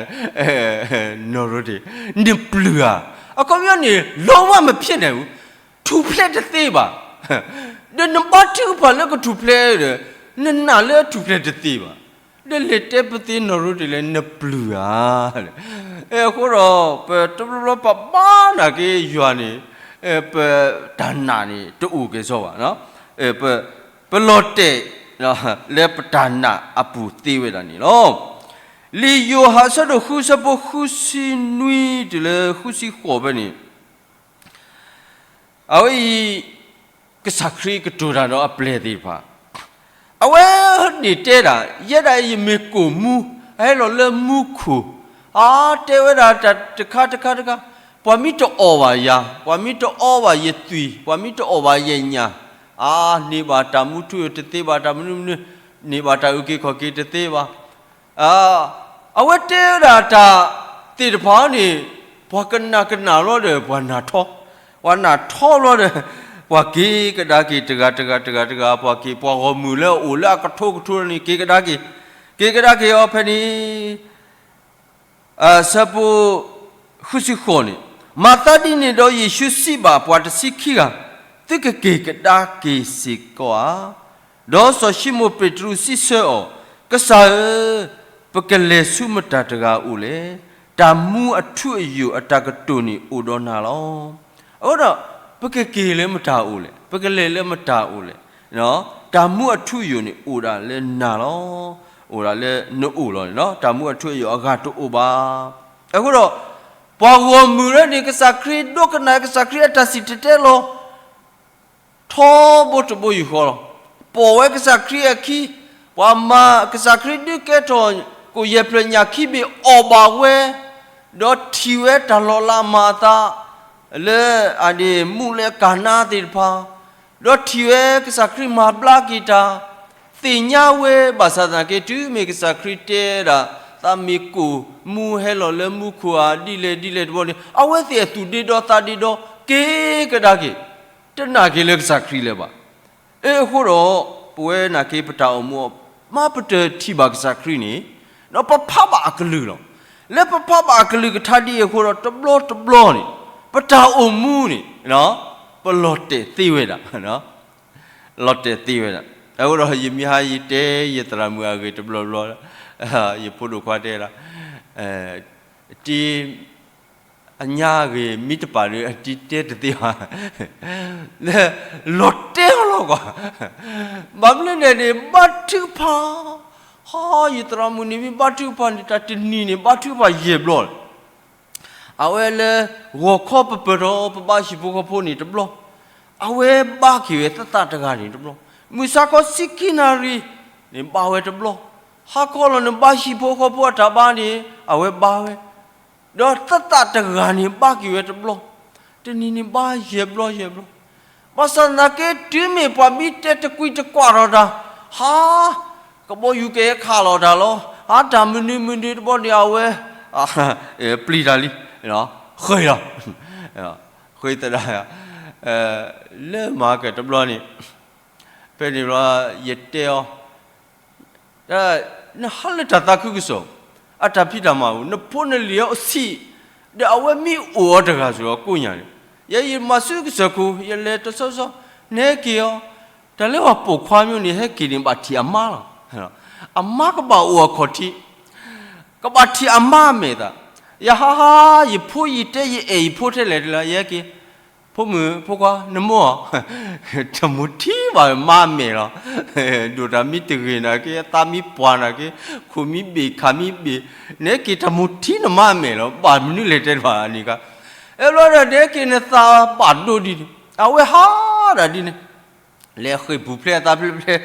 နီၢ်ရိဒ့, နပျုၢ်ဧါ, အခီပညီန့ၣ် လီၤဝဲမ့ၢ်ဖျဲးန့ၣ်, ထူၣ်ဖျဲးတသ့ဘၣ်, ဒီးနဘါထုကဖၣ်လၢကထူၣ်ဖျဲးဒီး, နနာ်လၢထူၣ်ဖျဲးတသ့ဘၣ်. ဒီးလဲၤတဲပသ့နီၢ်ရိဒ့လဲၣ် နပျုၢ်ဧါ. အဃိဒီး ပတဘျီဘျီပဘါနာ်က့ယွၤန့ၣ်, ပတၢ်နာ်န့ၣ် တအိၣ်ကဲၣ်ဆိးဘၣ်, ပလီၤတဲာ်လၢပတၢ်နာ်အပူၤသ့ဝဲဒၣ်န့ၣ်လီၤ. လံာ်ယိၤဟၣ်အဆၢဒိၣ်ဃုအဆၢဖိဃုဆံနွံတုၤလၢဃုဆံဃိးဖဲန့ၣ် အဝဲအံၤ ကစၢ်ခရံာ်ကတိၤတၢ်ဒီးအပျဲၢ်သ့ၣ်တဖၣ်, အဝဲန့ၣ်တဲဒၣ်, ယဲဒၣ်အံၤယမ့ၢ်ကိၣ်မူ, အဟဲလီၤလၢမူခိၣ်, အတဲဝဲဒၣ်တၢ်တခါတခါတခါ, ပှၤမ့ၢ်တအီၣ်ဘၣ်ယၤ, ပှၤမ့ၢ်တအီဘၣ်ယသွံၣ်, ပှၤမ့ၢ်တအီၣ်ဘၣ်ယညၣ်, အန့ၢ်ဘၣ်တၢ်မူထူယိာ်တသ့ဘၣ်, တၢ်မနုၤမနုၤ, န့ၢ်ဘၣ်တၢ်အုၣ်က့ၤခီၣ်က့ၤတသ့ဘၣ်. အဝဲတဲဝဲဒၣ်တၢ်သ့ၣ်တဖၣ်န့ၣ်, ပှၤကနၣ်ကနၣ်လီၤဒီး ပှၤနၢ်ထီ, ပှၤနၢ်ထီလီၤဒီး ပှၤက့ၤကဒါက့ၤတဂၤတဂၤတဂၤတဂၤ ပှၤက့ၤ ပှၤဂီၢ်မုၢ်လၢအအိၣ်လၢအကထိကထိန့ၣ် က့ၤကဒါက့ၤ, က့ၤကဒါက့ၤအီၤဖဲန့ၣ် ဆၢဖိဃုဆံဃိးန့ၣ်, မၤသးဒ်န့ၣ်ဒီး ယ့ၣ်ၡူးစံးဘၣ်ပှၤတဆံခံဂၤ, သုကက့ၤကဒါက့ၤစ့ၢ်ကီးဧါ. ဒီးစီၤၡံမိၣ်ပ့းတရူးစံးဆၢအီၤ, ကစၢ်ဧၢ, ပကလဲၤဆူမတၤတဂၤအအိၣ်လဲၣ်. တၢ်မူအထူအယိာ်အတၢ်ကတိၤန့ၣ်အိၣ်ဒီးနၤလီၤ. အဃိဒီး ပကက့ၤလၢမတၤအအိၣ်လဲၣ်, ပကလဲၤလၢမတၤအအိၣ်လဲၣ်. တၢ်မူအထူအယိာ်န့ၣ်အိၣ်ဒၣ်လၢနၤလီၤ. အိၣ်ဒၣ်လၢနအိၣ်လီၤန့ၣ်လီၤ. တၢ်မူအထူအယိာ်အဂၤတအိၣ်ဘၣ်. အဃိဒီး ပှၤဂီၢ်မုၢ်လၢန့ၣ် ကစၢ်ခရံာ်ဒိကနၣ် ကစၢ်ခရံာ်အတၢ်စံၣ်တဲၤတဲလီၤ ထီဘိတဘိယူၢ်ဃီလီၤ. ပိာ်ဝဲကစၢ်ခရံာ်အခံ, ပှၤမၤကစၢ်ခရံာ်ဒုးကဲထီၣ် ကိၣ်ယဲၢ်ဖျၢၣ်ညၣ်ခံဘ့ၣ်အီၣ်ဘၣ်ဝဲ, ဒီးထံၣ်ဝဲတၢ်လီၤလးမၤအသး လၢအဒ့ၣ်မူးလၢကၤနါသ့ၣ်တဖၣ်, ဒီးထံၣ်ဝဲကစၢ်ခရံာ်မၤဘျါက့ၤတၢ်, သ့ၣ်ညါဝဲဘၣ်ဆၣ်သနာ်က့ တုၤမ့ၢ်ကစၢ်ခရံာ်တဲဒၣ် သးမ့ၢ်ကိၣ်မူဟဲလီၤလၢမူခိၣ်ဧါ ဒ်လဲၣ်ဒ်လဲၣ်တဘျီန့ၣ် အဝဲသ့ၣ်အသူၣ်ဒ့ဒီသးဒ့ဒီ က့ၤကဒါက့ၤ တနာ်က့ၤလၢကစၢ်ခရံာ်လၢၤဘၣ်. အဃိဒီး ပဝဲနာ်က့ပတၢ်အိၣ်မူ မ့ၢ်ပတထံၣ်ဘၣ်ကစၢ်ခရံာ်န့ၣ် ဒီးပဖးဘၣ်အကလုၢ်လီၤ. လၢပဖးဘၣ်အကလုၢ်ကထါဒ်အံၤအဃိဒီး တဘျီတဘျီန့ၣ် ပတၢ်အိၣ်မူန့ၣ် ပလီၤတဲာ်သ့ဝဲဒၣ်, လီၤတဲာ်သ့ဝဲဒၣ်. အဃိဒီးယမ့ၢ်ဟါယတဲယသရၣ်မုၣ်အဂ့ၢ်တဘျီဘျီ, ယဖိဒိၣ်ခွါတဲဒၣ် တံ အညါဂ့ၤ မ့ၢ်တပာ်ဒီး အတံၤတဲတသ့ဘၣ်, လီၤတဲာ်အီၤလီၤကွၢ်. ဘၣ်မနုၤလဲၣ်န့ၣ် ဘါထုကဖၣ်, ဟီ ယသရၣ်မုၣ်န့ၣ် မ့ၢ်ဘါထုကဖၣ်န့ၣ် တၢ်တနံၤန့ၣ် ဘါထုကဖၣ်ယဲၢ်ဘျီလီၤ. အဝဲလၢ ဂီၤခီပပၢၢ်ထီၣ် ပဘါဟံၣ်ဖိဃီဖိန့ၣ်တဘျီ, အဝဲဘါက့ၤဝဲသးသးတဂၤန့ၣ်တဘျီ, မုၢ်ဆါခီဆံခံနၣ်ရံၣ်န့ၣ် ဘါဝဲတဘျီ, ဟါခီလီၤန့ၣ် ဘါဟံၣ်ဖိဃီဖိအတၢ်ဘါန့ၣ် အဝဲဘါဝဲ ဒီးသးသးတဂၤန့ၣ် ဘါက့ၤဝဲတဘျီ, တနံၤန့ၣ်ဘါယဲၢ်ဘျီယဲၢ်ဘျီ, ဘၣ်ဆၣ်သနာ်က့ တုၤမ့ၢ်ပှၤမ့ၢ်တဲတကွံတကွၢ်ထီၣ်တၢ်, ဟါ, ကဘီယူၤကဟဲခးလီၤတၢ်လီၤ, ဟါ တၢ်မနုၤမနုၤတဘျီန့ၣ် အဝဲ ပျံၤတၢ်လံ, ဃ့လီၤ, ဃ့သဒၣ်, လၢမၤကတဘျီန့ၣ် ဖဲန့ၣ်ဘျီ ယတဲအီၤ နဟးလၢတၢ်သးခုကစီၣ်, အတၢ်ဖံးတၢ်မၤပူၤ နဖိနလံၤအအိၣ်ဆံး, ဒီးအဝဲမ့ၢ်အိၣ်အီၤတဂၤစ့ၢ်ကီးကိးညါန့ၣ်, ယဲယမၤဆူကစၢၢ်ခိၣ် ယလဲၤတဆီဆီ, နဟဲက့ၤအီၤ, တၢ်လၢပှၤပိာ်ခွါမ့ၢ်န့ၣ် ဟဲက့ၤန့ၣ် ဘၣ်ထံၣ်အမါလီၤ. အမါကဘၣ်အိၣ်အခီၣ်ထံး, ကဘၣ်ထံၣ်အမါအမဲာ်သး, ယဟါဟါ, ယဖိယတဲယအဲၣ်ယဖိထဲလဲၣ်တလၢ ယဟဲက့ၤ ဖိမုၣ်ဖိခွါ နမိၢ်ဧၢ, တမိၣ်ထံဘၣ်မါအမဲာ်လီၤ. ဒိၣ်တၢ်မ့ၢ်တဂ့ၤနာ်က့ အသးမ့ၢ်ပှၢ်နာ်က့, ခိၣ်မ့ၢ်ဘ့ၣ်ခါမ့ၢ်ဘ့ၣ်, နဟဲက့ၤတမိၣ်ထံနမါအမဲာ်လီၤ. ဘၣ်မနုၤလဲၣ်တဲတဘၣ်န့ၣ်ခါ, အဲဘျီဒီး နဟဲက့ၤနသးဘၣ်ဒိဒ်န့ၣ်, အဝဲဟးဒၣ်ဒ်န့ၣ် လဲၤဃ့ၢ်ပူၤဖျဲးအသးဖျဲးဖျဲး,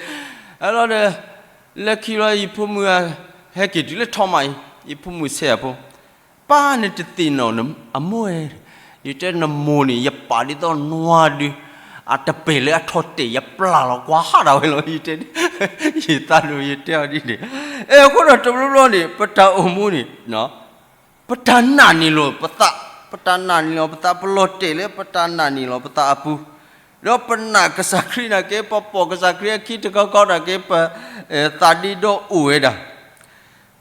အဲလီၤဒီး လၢခံလီၤ ယဖိမုၣ်ဧၢ, ဟဲက့ၤတုၤလၢထီမးအံၤ, ယဖိမုၣ်ဆဲးအဖိ, ပၢ်နတသ့ၣ်နီၣ်အမိၢ်ဧၢ, ယတဲနမိၢ်န့ၣ် ယပာ်ဒ်သိးနွားဒု, အတပဲာ်လၢအထီတဲာ် ယပျၢ်လီၤကွၢ်ဟးဒၣ်ဝဲလီၤ ယတဲ, ယသးဒိၣ်ယတဲအီၤဒ်န့ၣ်, အဲအဃိဒီးတဘျီဘျီန့ၣ် ပတၢ်အိၣ်မူန့ၣ် ပတၢ်နာ်န့ၢ်လီၤပသး, ပတၢ်နာ်န့ၢ်လီၤပသး ပလီၤတဲာ်လၢပတၢ်နာ်န့ၢ်လီၤပသးအပူၤ, ဒီးပနာ်ကစၢ်ခရံာ်နာ်က့ ပပိာ်ကစၢ်ခရံာ်အခံတခီခီနာ်က့ ပ သးဒ့ဒီအိၣ်ဝဲဒၣ်,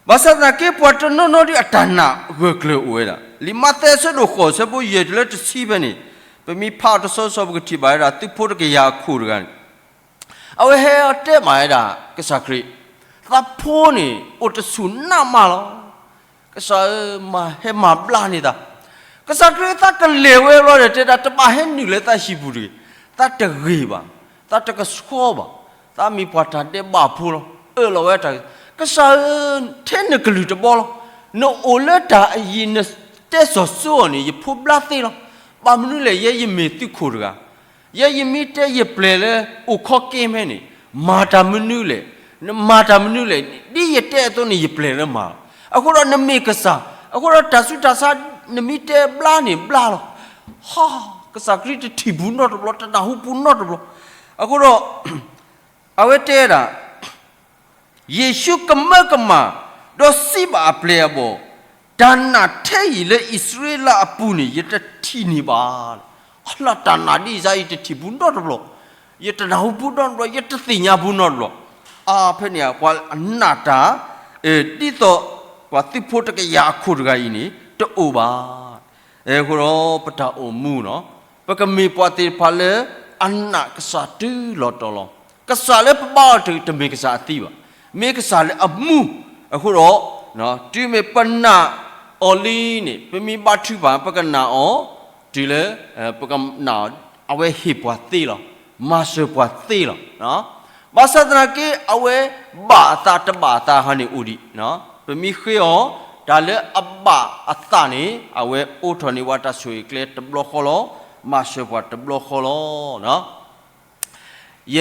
ဘၣ်ဆၣ်သနာ်က့ ပှၤတနီၤနီၤဒ်အတၢ်နာ်ဂၢၢ်ကျၢၤအိၣ်ဝဲဒၣ်, လံာ်မးသဲအဆၢဒိၣ်ဃိး အဆၢဖိယဲၢ်တုၤလၢတဆံဖဲန့ၣ်, ပမ့ၢ်ဖးအီၤတဆီဆီ ပကထံၣ်ဘၣ်ဝဲဒၣ် သုးဖိတကယၤအခိၣ်တဂၤန့ၣ် အဝဲဟဲတဲဘၣ်ဝဲဒၣ် ကစၢ်ခရံာ်, သးဖိန့ၣ် အိၣ်တဆူၣ်နးမးလီၤ. ကစၢ်ဧၢ, မၤဟဲမၤဘျါန့ၢ်သး, ကစၢ်ခရံာ်သးကလဲၤဝဲဘျီဒီး တဲဒၣ်တဘၣ်ဟဲနုာ်လၢသးဟံၣ်ပူၤတဂ့ၤ, သးတဂ့ၤဘၣ်, သးတကဆှီဘၣ်, သးမ့ၢ်ပှၤတၢ်ဒဲးဘးဖိလီၤ. အၢၣ်လီၤဝဲတၢ်, ကစၢ်ဧၢ, ထဲနကလုၢ်တဘီလီၤ. နအိၣ်လၢတၢ်အယံၤ နတဲစီၤစိအီၤန့ၣ် ယဖိဘျါသ့လီၤ. ဘၣ်မနုၤလဲၣ် ယဲယမ့ၢ်သုးခိၣ်တဂၤ ယဲယမ့ၢ်တဲယပျဲၢ်လၢအိၣ်ခီက့ဖဲန့ၣ်, မၤတၢ်မနုၤလဲၣ်, နမၤတၢ်မနုၤလဲၣ်, ဒ်ယတဲအသိးန့ၣ် ယပျဲၢ်လၢမၤလီၤ. အဃိဒီးနမ့ၢ်ကစၢ်, အဃိဒီးတၢ်ဆူးတၢ်ဆါ နမ့ၢ်တဲဘျါန့ၣ်ဘျါလီၤ. ဟါ, ကစၢ်ခရံာ်တထံၣ်ပူၤနီတဘျီ, တနၢ်ဟူပူၤနီတဘျီ. အဃိဒီး အဝဲတဲဒၣ် ယ့ၣ်ၡူးကမၢကမၣ်, ဒီးစံးဘၣ်အပျဲၢ်အဘီၣ်, တၢ်နာ်ထဲအံၤလၢအံၣ်စရ့လးအပူၤန့ၣ် ယတထံၣ်န့ၢ်ဘၣ်လီၤ. အလၢတၢ်နာ်ဒ်အံၤ ယတထံၣ်ဘူးနီတဘျီ, ယတနၢ်ဟူဘူးနီတဘျီ, ယတသ့ၣ်ညါဘူးနီတဘျီ. အါဖဲန့ၣ် ပှၤနာ်တၢ် ဒ်သိးပှၤသုးဖိတကယၤအခိၣ်တဂၤအံၤန့ၣ် တအိၣ်ဘၣ်. အဃိဒီးပတၢ်အိၣ်မူနီၤ, ပကမ့ၢ်ပှၤသ့ၣ်တဖၣ်လၢအနာ်ကစၢ်တုၤလီၤတီၤလီၤ. ကစၢ်လၢပဘါအီၤတမ့ၢ်ကစၢ်အသံဘၣ်, မ့ၢ်ကစၢ်လၢအမူ. အဃိဒီး တုၤမ့ၢ်ပနာ်အီၤလံန့ၣ် ပမ့ၢ်ဘါထုကဖၣ် ပကနာ်အီၤ တုၤလၢ ပကနာ်အီၤ အဝဲဟ့ၣ်ပှၤသ့လီၤ, မၤစၢၤပှၤသ့လီၤ. ဘၣ်ဆၣ်သနာ်က့ အဝဲဘၣ်အသးတဘၣ်အသးဟီန့ၣ်အိၣ်ဒံး. ပမ့ၢ်ဃ့အီၤ တၢ်လၢအဘၣ်အသးန့ၣ် အဝဲအိးထီၣ်န့ၢ်ပှၤတၢ်ဆိၣ်ဂ့ၤကျဲတဘျီဃီလီၤ, မၤစၢၤပှၤတဘျီဃီလီၤ. ယ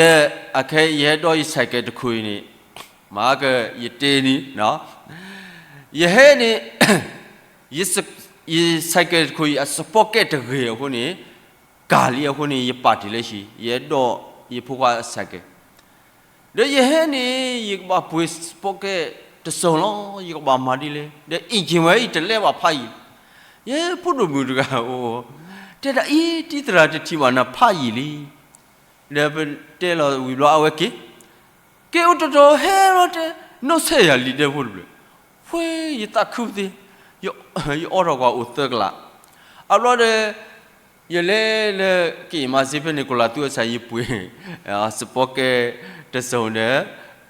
အခဲ ယဟဲဒီးယ cycle တခိၣ်အံၤန့ၣ်, မၤက ယတဲန့ၣ်, ယဟဲန့ၣ် ယ cycle တခိၣ်အံၤ အ sprocket တဂ့ၤအဃိန့ၣ်, ကၢ်လံအဃိန့ၣ် ယပာ်တ့ၢ်လၢဟံၣ်, ယဟဲဒီးယဖိခွါအ cycle ဒီးယဟဲန့ၣ် ယကဘၣ်ပှ့ၤ sprocket တစိၤလီၤ, ယကဘၣ်မၤဒ်လဲၣ်. ဒီး engine ဝဲအံၤတလဲဘၣ်ဖးယံာ်, ယဖိဒိၣ်မုၣ်တဂၤအိၣ်, တဲဒၣ်အံၤ တံၤသရၣ်တထံၣ်ဘၣ်နၤဖးယံာ်လံ. ဒီးပတဲလီၤဝံၤဘျီအဝဲက့ၤ, က့ၤအိၣ်တတီၤဟဲလီၤတဲ, နီၢ်ဆဲးယၤလံတဲဖိတဖျၢၣ်, ဖှ့ ယသးခုသ့, ယအီထီၣ်ကွၢ်အိၣ်သၢကလး. အဘျီဒီး ယလဲၤလၢက့ၤမၤစ့ဖဲန့ၣ် ကီၤလၤသူအဆၢ ယပှ့ၤ sprocket တစိၤဒီး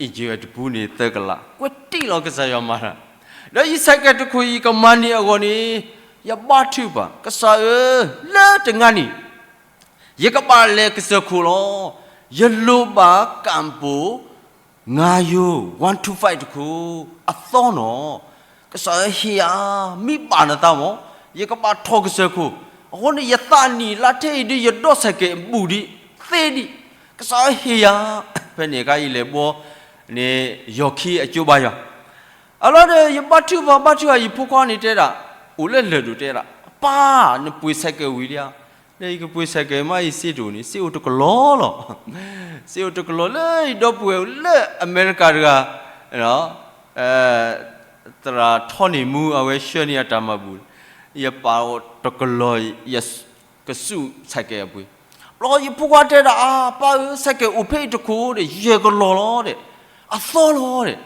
engine တပူန့ၣ်သၢကလး, ကွဲးတံၢ်လီၤကစၢ်ယွၤမၤတၢ်. ဒီးယ cycle တခိၣ်အံၤကမၤန့ၢ်အဂီၢ်န့ၣ်, ယဘါထုကဖၣ် ကစၢ်ဧၢ, လၢတနံၤအံၤ ယကဘၣ်လဲၤကစၢၢ်ခိၣ်လီၤ. ယလိၣ်ဘၣ်ကၣ်ပိၣ် ငါယိ one two five တခိၣ် အသီနီၤ. ကစၢ်ဧၢဟ့ၣ်ယၤ, မ့ၢ်ဘၣ်နသးမး, ယကဘၣ်ထီၣ်ကစၢၢ်ခိၣ်. အဃိန့ၣ် ယသးနံၣ်လါထဲအံၤဒ် ယဒိး cycle အဘူးဒံး, သ့ဒံး, ကစၢ်ဧၢဟ့ၣ်ယၤ. ဖဲန့ၣ်အခါယလဲၤဘှီန့ၣ် ယီၤခံအကၠိဘါယွၤ. အလီၤဒီး ယဘါထုကဖၣ် ဘါထုကဖၣ် ယဖိခွါန့ၣ်တဲဒၣ်, အိၣ်လၢလၢၢ်ဒိၣ်တဲဒၣ်, ပၢ် နပှ့ၤ cycle ဝံၤလံဧါ. ဒီးယကပှ့ၤ cycle မး ယစ့တအိၣ်န့ၣ် စ့အိၣ်တကလီၤလီၤ. စ့အိၣ်တကလီၤလၢယဒီပုၢ်ဝဲၢ်လၢအမဲရကၤတဂၤ, သရၣ်ထီန့ၢ်မူ အဝဲဆှၢန့ၢ်အတၢ်မၤဘူၣ်, ယပာ်အီၤတကလီၤ, ယကစူၣ် cycle အပှ့ၤ. လီၤယဖိခွါတဲဒၣ် အါ ပၢ်ဧၢ cycle အိၣ်ဖဲအံၤတခိၣ်ဒီး ယဲၢ်ကလီၤလီၤဒီး, အသီလီၤဒီး,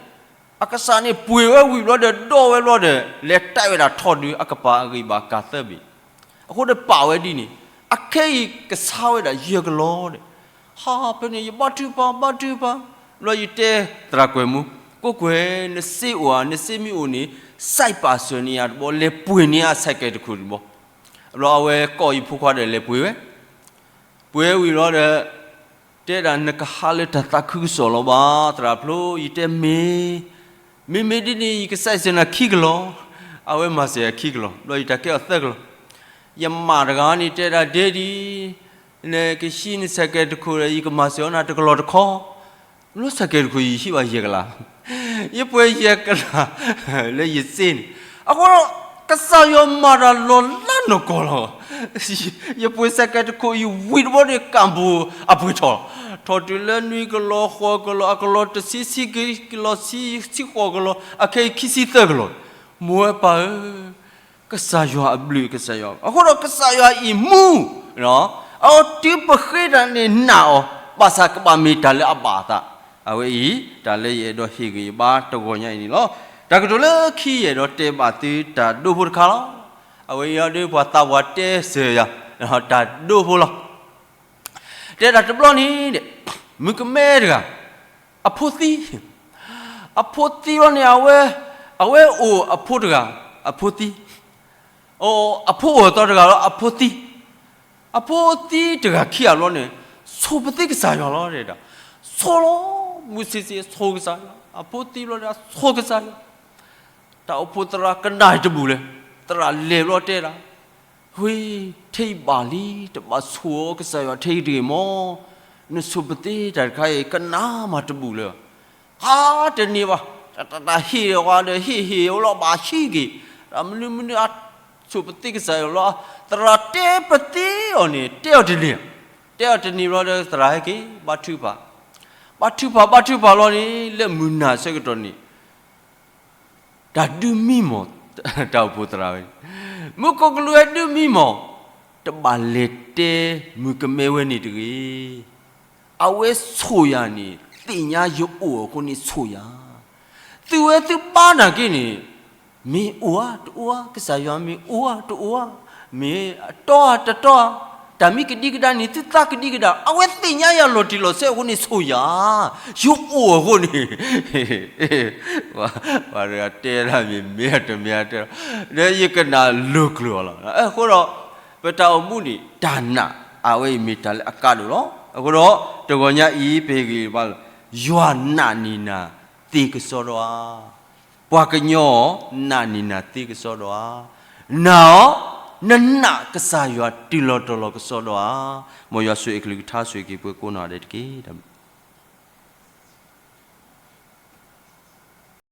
အကစၢ်န့ၣ်ပှ့ၤဝဲဝံၤဘျီဒီး ဒိးဝဲဘျီဒီး လဲၤတဲဝဲဒၣ်ထီၣ်ဒုး အကပၤအဂံၢ်ဘၣ်ကၤသၢဘ့ၣ်. အဃိဒီးပာ်ဝဲဒ်န့ၣ်, အခဲအံၤကဆါဝဲဒၣ်ယဲၢ်ကလီၤဒီး, ဟါ ဖဲန့ၣ် ယဘါထုကဖၣ် ဘါထုကဖၣ်, ဘျီယတဲသရၣ်ကွဲၤမူ, ကိးကွဲၤ နစ့အိၣ်ဧါ, နစ့မ့ၢ်အိၣ်န့ၣ် စဲးပာ်စၢၤန့ၢ်ယၤတဘျီ, လဲၤပှ့ၤန့ၢ်ယၤ cycle တခိၣ်တဘျီ. ဘျီအဝဲကိးယဖိခွါဒီးလဲၤပှ့ၤဝဲ ပှ့ၤဝံၤလီၤဒီး, တဲဒၣ်နကဟးလၢတၢ်သးခုကစီၣ်လီၤဘၣ် သရၣ်ဖျိ, ယတဲမ့ၢ်, မ့မ့ၢ်ဒ်န့ၣ် ယကစဲးစၢၤနၤခံကလီၤ, အဝဲမၤစၢၤယၤခံကလီၤ, ဘျီယတၢ်ကဲအီၤသၢကလီၤ. ယမါတဂၤန့ၣ်တဲဒၣ် ဒ့ဒံ, နကဟံးန cycle တခိၣ်ဒီး ယကမၤစၢၤအီၤနၤတကလီၤတခီ, ဘျီ cycle တခိၣ်ယဟံးဘၣ်ယဲၢ်ကလး, ယပှ့ၤယဲၢ်ကလး လၢယစ့န့ၣ်, အဃိဒီး ကစၢ်ယွၤမၤတၢ်လီၤလးနီၢ်ကီၢ်လီၤ. ယပှ့ၤ cycle တခိၣ်အံၤဝံၤတဘျီန့ၣ် ကၣ်ဘိအပှ့ၤထီၣ်, ထီၣ်တုၤလၢနွံကလီၤ ဃိးကလီၤ အကလီၤတဆံ ဆံကလီၤ ဆံဃိးကလီၤ အခဲအံၤခံဆံသၢကလီၤ, မိၢ်ဝဲပၢ်ဧၢ, ကစၢ်ယွၤအဘျုးကစၢ်ယွၤ, အဃိဒီးကစၢ်ယွၤအံၤမူ, အတုၤပဃ့တၢ်န့ၣ်နာ်အီၤ, ဘၣ်ဆၣ်ကဘၣ်မ့ၢ်တၢ်လၢအဘၣ်အသး, အဝဲအံၤ တၢ်လၢယအဲၣ်ဒိးဟ့ၣ်ဂံၢ်ယဘါတဂီၤညါအံၤန့ၣ်လီၤ. တၢ်ကတိၤလၢခံယအဲၣ်ဒိးတဲဘၣ်သုတၢ်ဒိဖိတခါလီၤ. အဝဲအံၤဒီးပှၤသးပှၢ်တဲစၢၤယၤ, တၢ်ဒိဖိလီၤ. တဲဒၣ်တဘျီန့ၣ်, မုၣ်ကမဲတဂၤ, အဖိသံ, အဖိသံလီၤန့ၣ် အဝဲ, အဝဲအိၣ်အဖိတဂၤ, အဖိသံ, အဖိအိၣ်အသီတဂၤလီၤ အဖိသံ, အဖိသံတဂၤခံဂၤဘျီန့ၣ်, ဆိၣ်ပသ့ကစၢ်ယွၤလီၤတဲဒၣ်, ဆိၣ်လီၤ, မုၢ်ဆ့ၣ်ဆ့ၣ်ဆိၣ်ကစၢ်ယွၤ, အဖိသံဘျီန့ၣ် ဆိၣ်ကစၢ်ယွၤ တၢ်အိၣ်ဖှိၣ်သရၣ်ကနၣ်တဘူၣ်လၢၤ, သရၣ်လဲၤဘျီတဲဒၣ်, ဝ့ၢ်, ထဲအံၤဘၣ်လံ, တဘၣ်ဆိၣ်အီၤကစၢ်ယွၤထဲအံၤတဂ့ၤမး, နဆိၣ်ပသ့တၢ်တခါအံၤ ကနၣ်မးတဘူၣ်လၢၤ, ဟါတန့ၢ်ဘၣ်, တၢ်ဟ့ၣ်အီၤဒီး ဟ့ၣ်ဟ့ၣ်အီၤလီၤဘၣ်ဟံးက့ၤ, တၢ်မနုၤမနုၤအဆိၣ်ပသ့ကစၢ်ယွၤလီၤ, သရၣ်တဲပသ့အီၤန့ၣ် တဲအီၤတန့ၢ်, တဲအီၤတန့ၢ်ဘျီဒီး သရၣ်ဟဲက့ၤ ဘါထုကဖၣ်, ဘါထုကဖၣ် ဘါထုကဖၣ်လီၤန့ၣ် လၢမုၢ်နၤဆၢကတီၢ်န့ၣ် တၢ်ဒုးမံမီၢ်, တၢ်အိၣ်ဖှိၣ်သရၣ်ဝဲ, မူခိၣ်ကလူးဟဲဒုးမံမီၢ်, တဘၣ်လဲၤတဲမုၣ်ကမဲဝဲန့ၣ်တဂ့ၤ. အဝဲဆိၣ်ယၤန့ၣ် သ့ၣ်ညါယအိၣ်အဃိန့ၣ်ဆိၣ်ယၤ. သုဝဲသုဘါနာ်က့န့ၣ် မ့ၢ်အိၣ်ဧါတအိၣ်ဧါ, ကစၢ်ယွၤမ့ၢ်အိၣ်ဧါတအိၣ်ဧါ, မ့ၢ်တီဧါတတီဧါ, တၢ်မ့ၢ်ကဒံကဒါန့ၣ် သုသးကဒံကဒါ, အဝဲသ့ၣ်ညါယၤလီၤတံၢ်လီၤဆဲးအဃိန့ၣ်ဆိၣ်ယၤ, ယအိၣ်အဃိန့ၣ် ပှၤတဂၤတဲဒၣ်မ့ၢ်မ့ၢ်တမ့ၢ်တဲ, ဒီးယကနၣ်လိၤကျိၤအီၤလီၤ. အဃိဒီး ပတၢ်အိၣ်မူန့ၣ် တၢ်နာ် အဝဲအံၤမ့ၢ်တၢ်လၢအကါဒိၣ်လီၤ. အဃိဒီး တဂီၤညါအံၤ ပဟ့ၣ်ဂံၢ်ဘါလီၤ, ယွၤနာ်န့ၢ်နၤသ့ကစီဒီဧါ. ပှၤကညီနာ်န့ၢ်နၤသ့ကစီဒီဧါ. နာ်အီၤ, နနာ်ကစၢ်ယွၤတုၤလီၤတီၤလီၤကစီဒီဧါ. မ်ယွၤဆိၣ်ဂ့ၤအကလုၢ်ကထါ ဆိၣ်ဂ့ၤက့ၤပှၤကိးနီၢ်ဒဲးတက့ၢ်.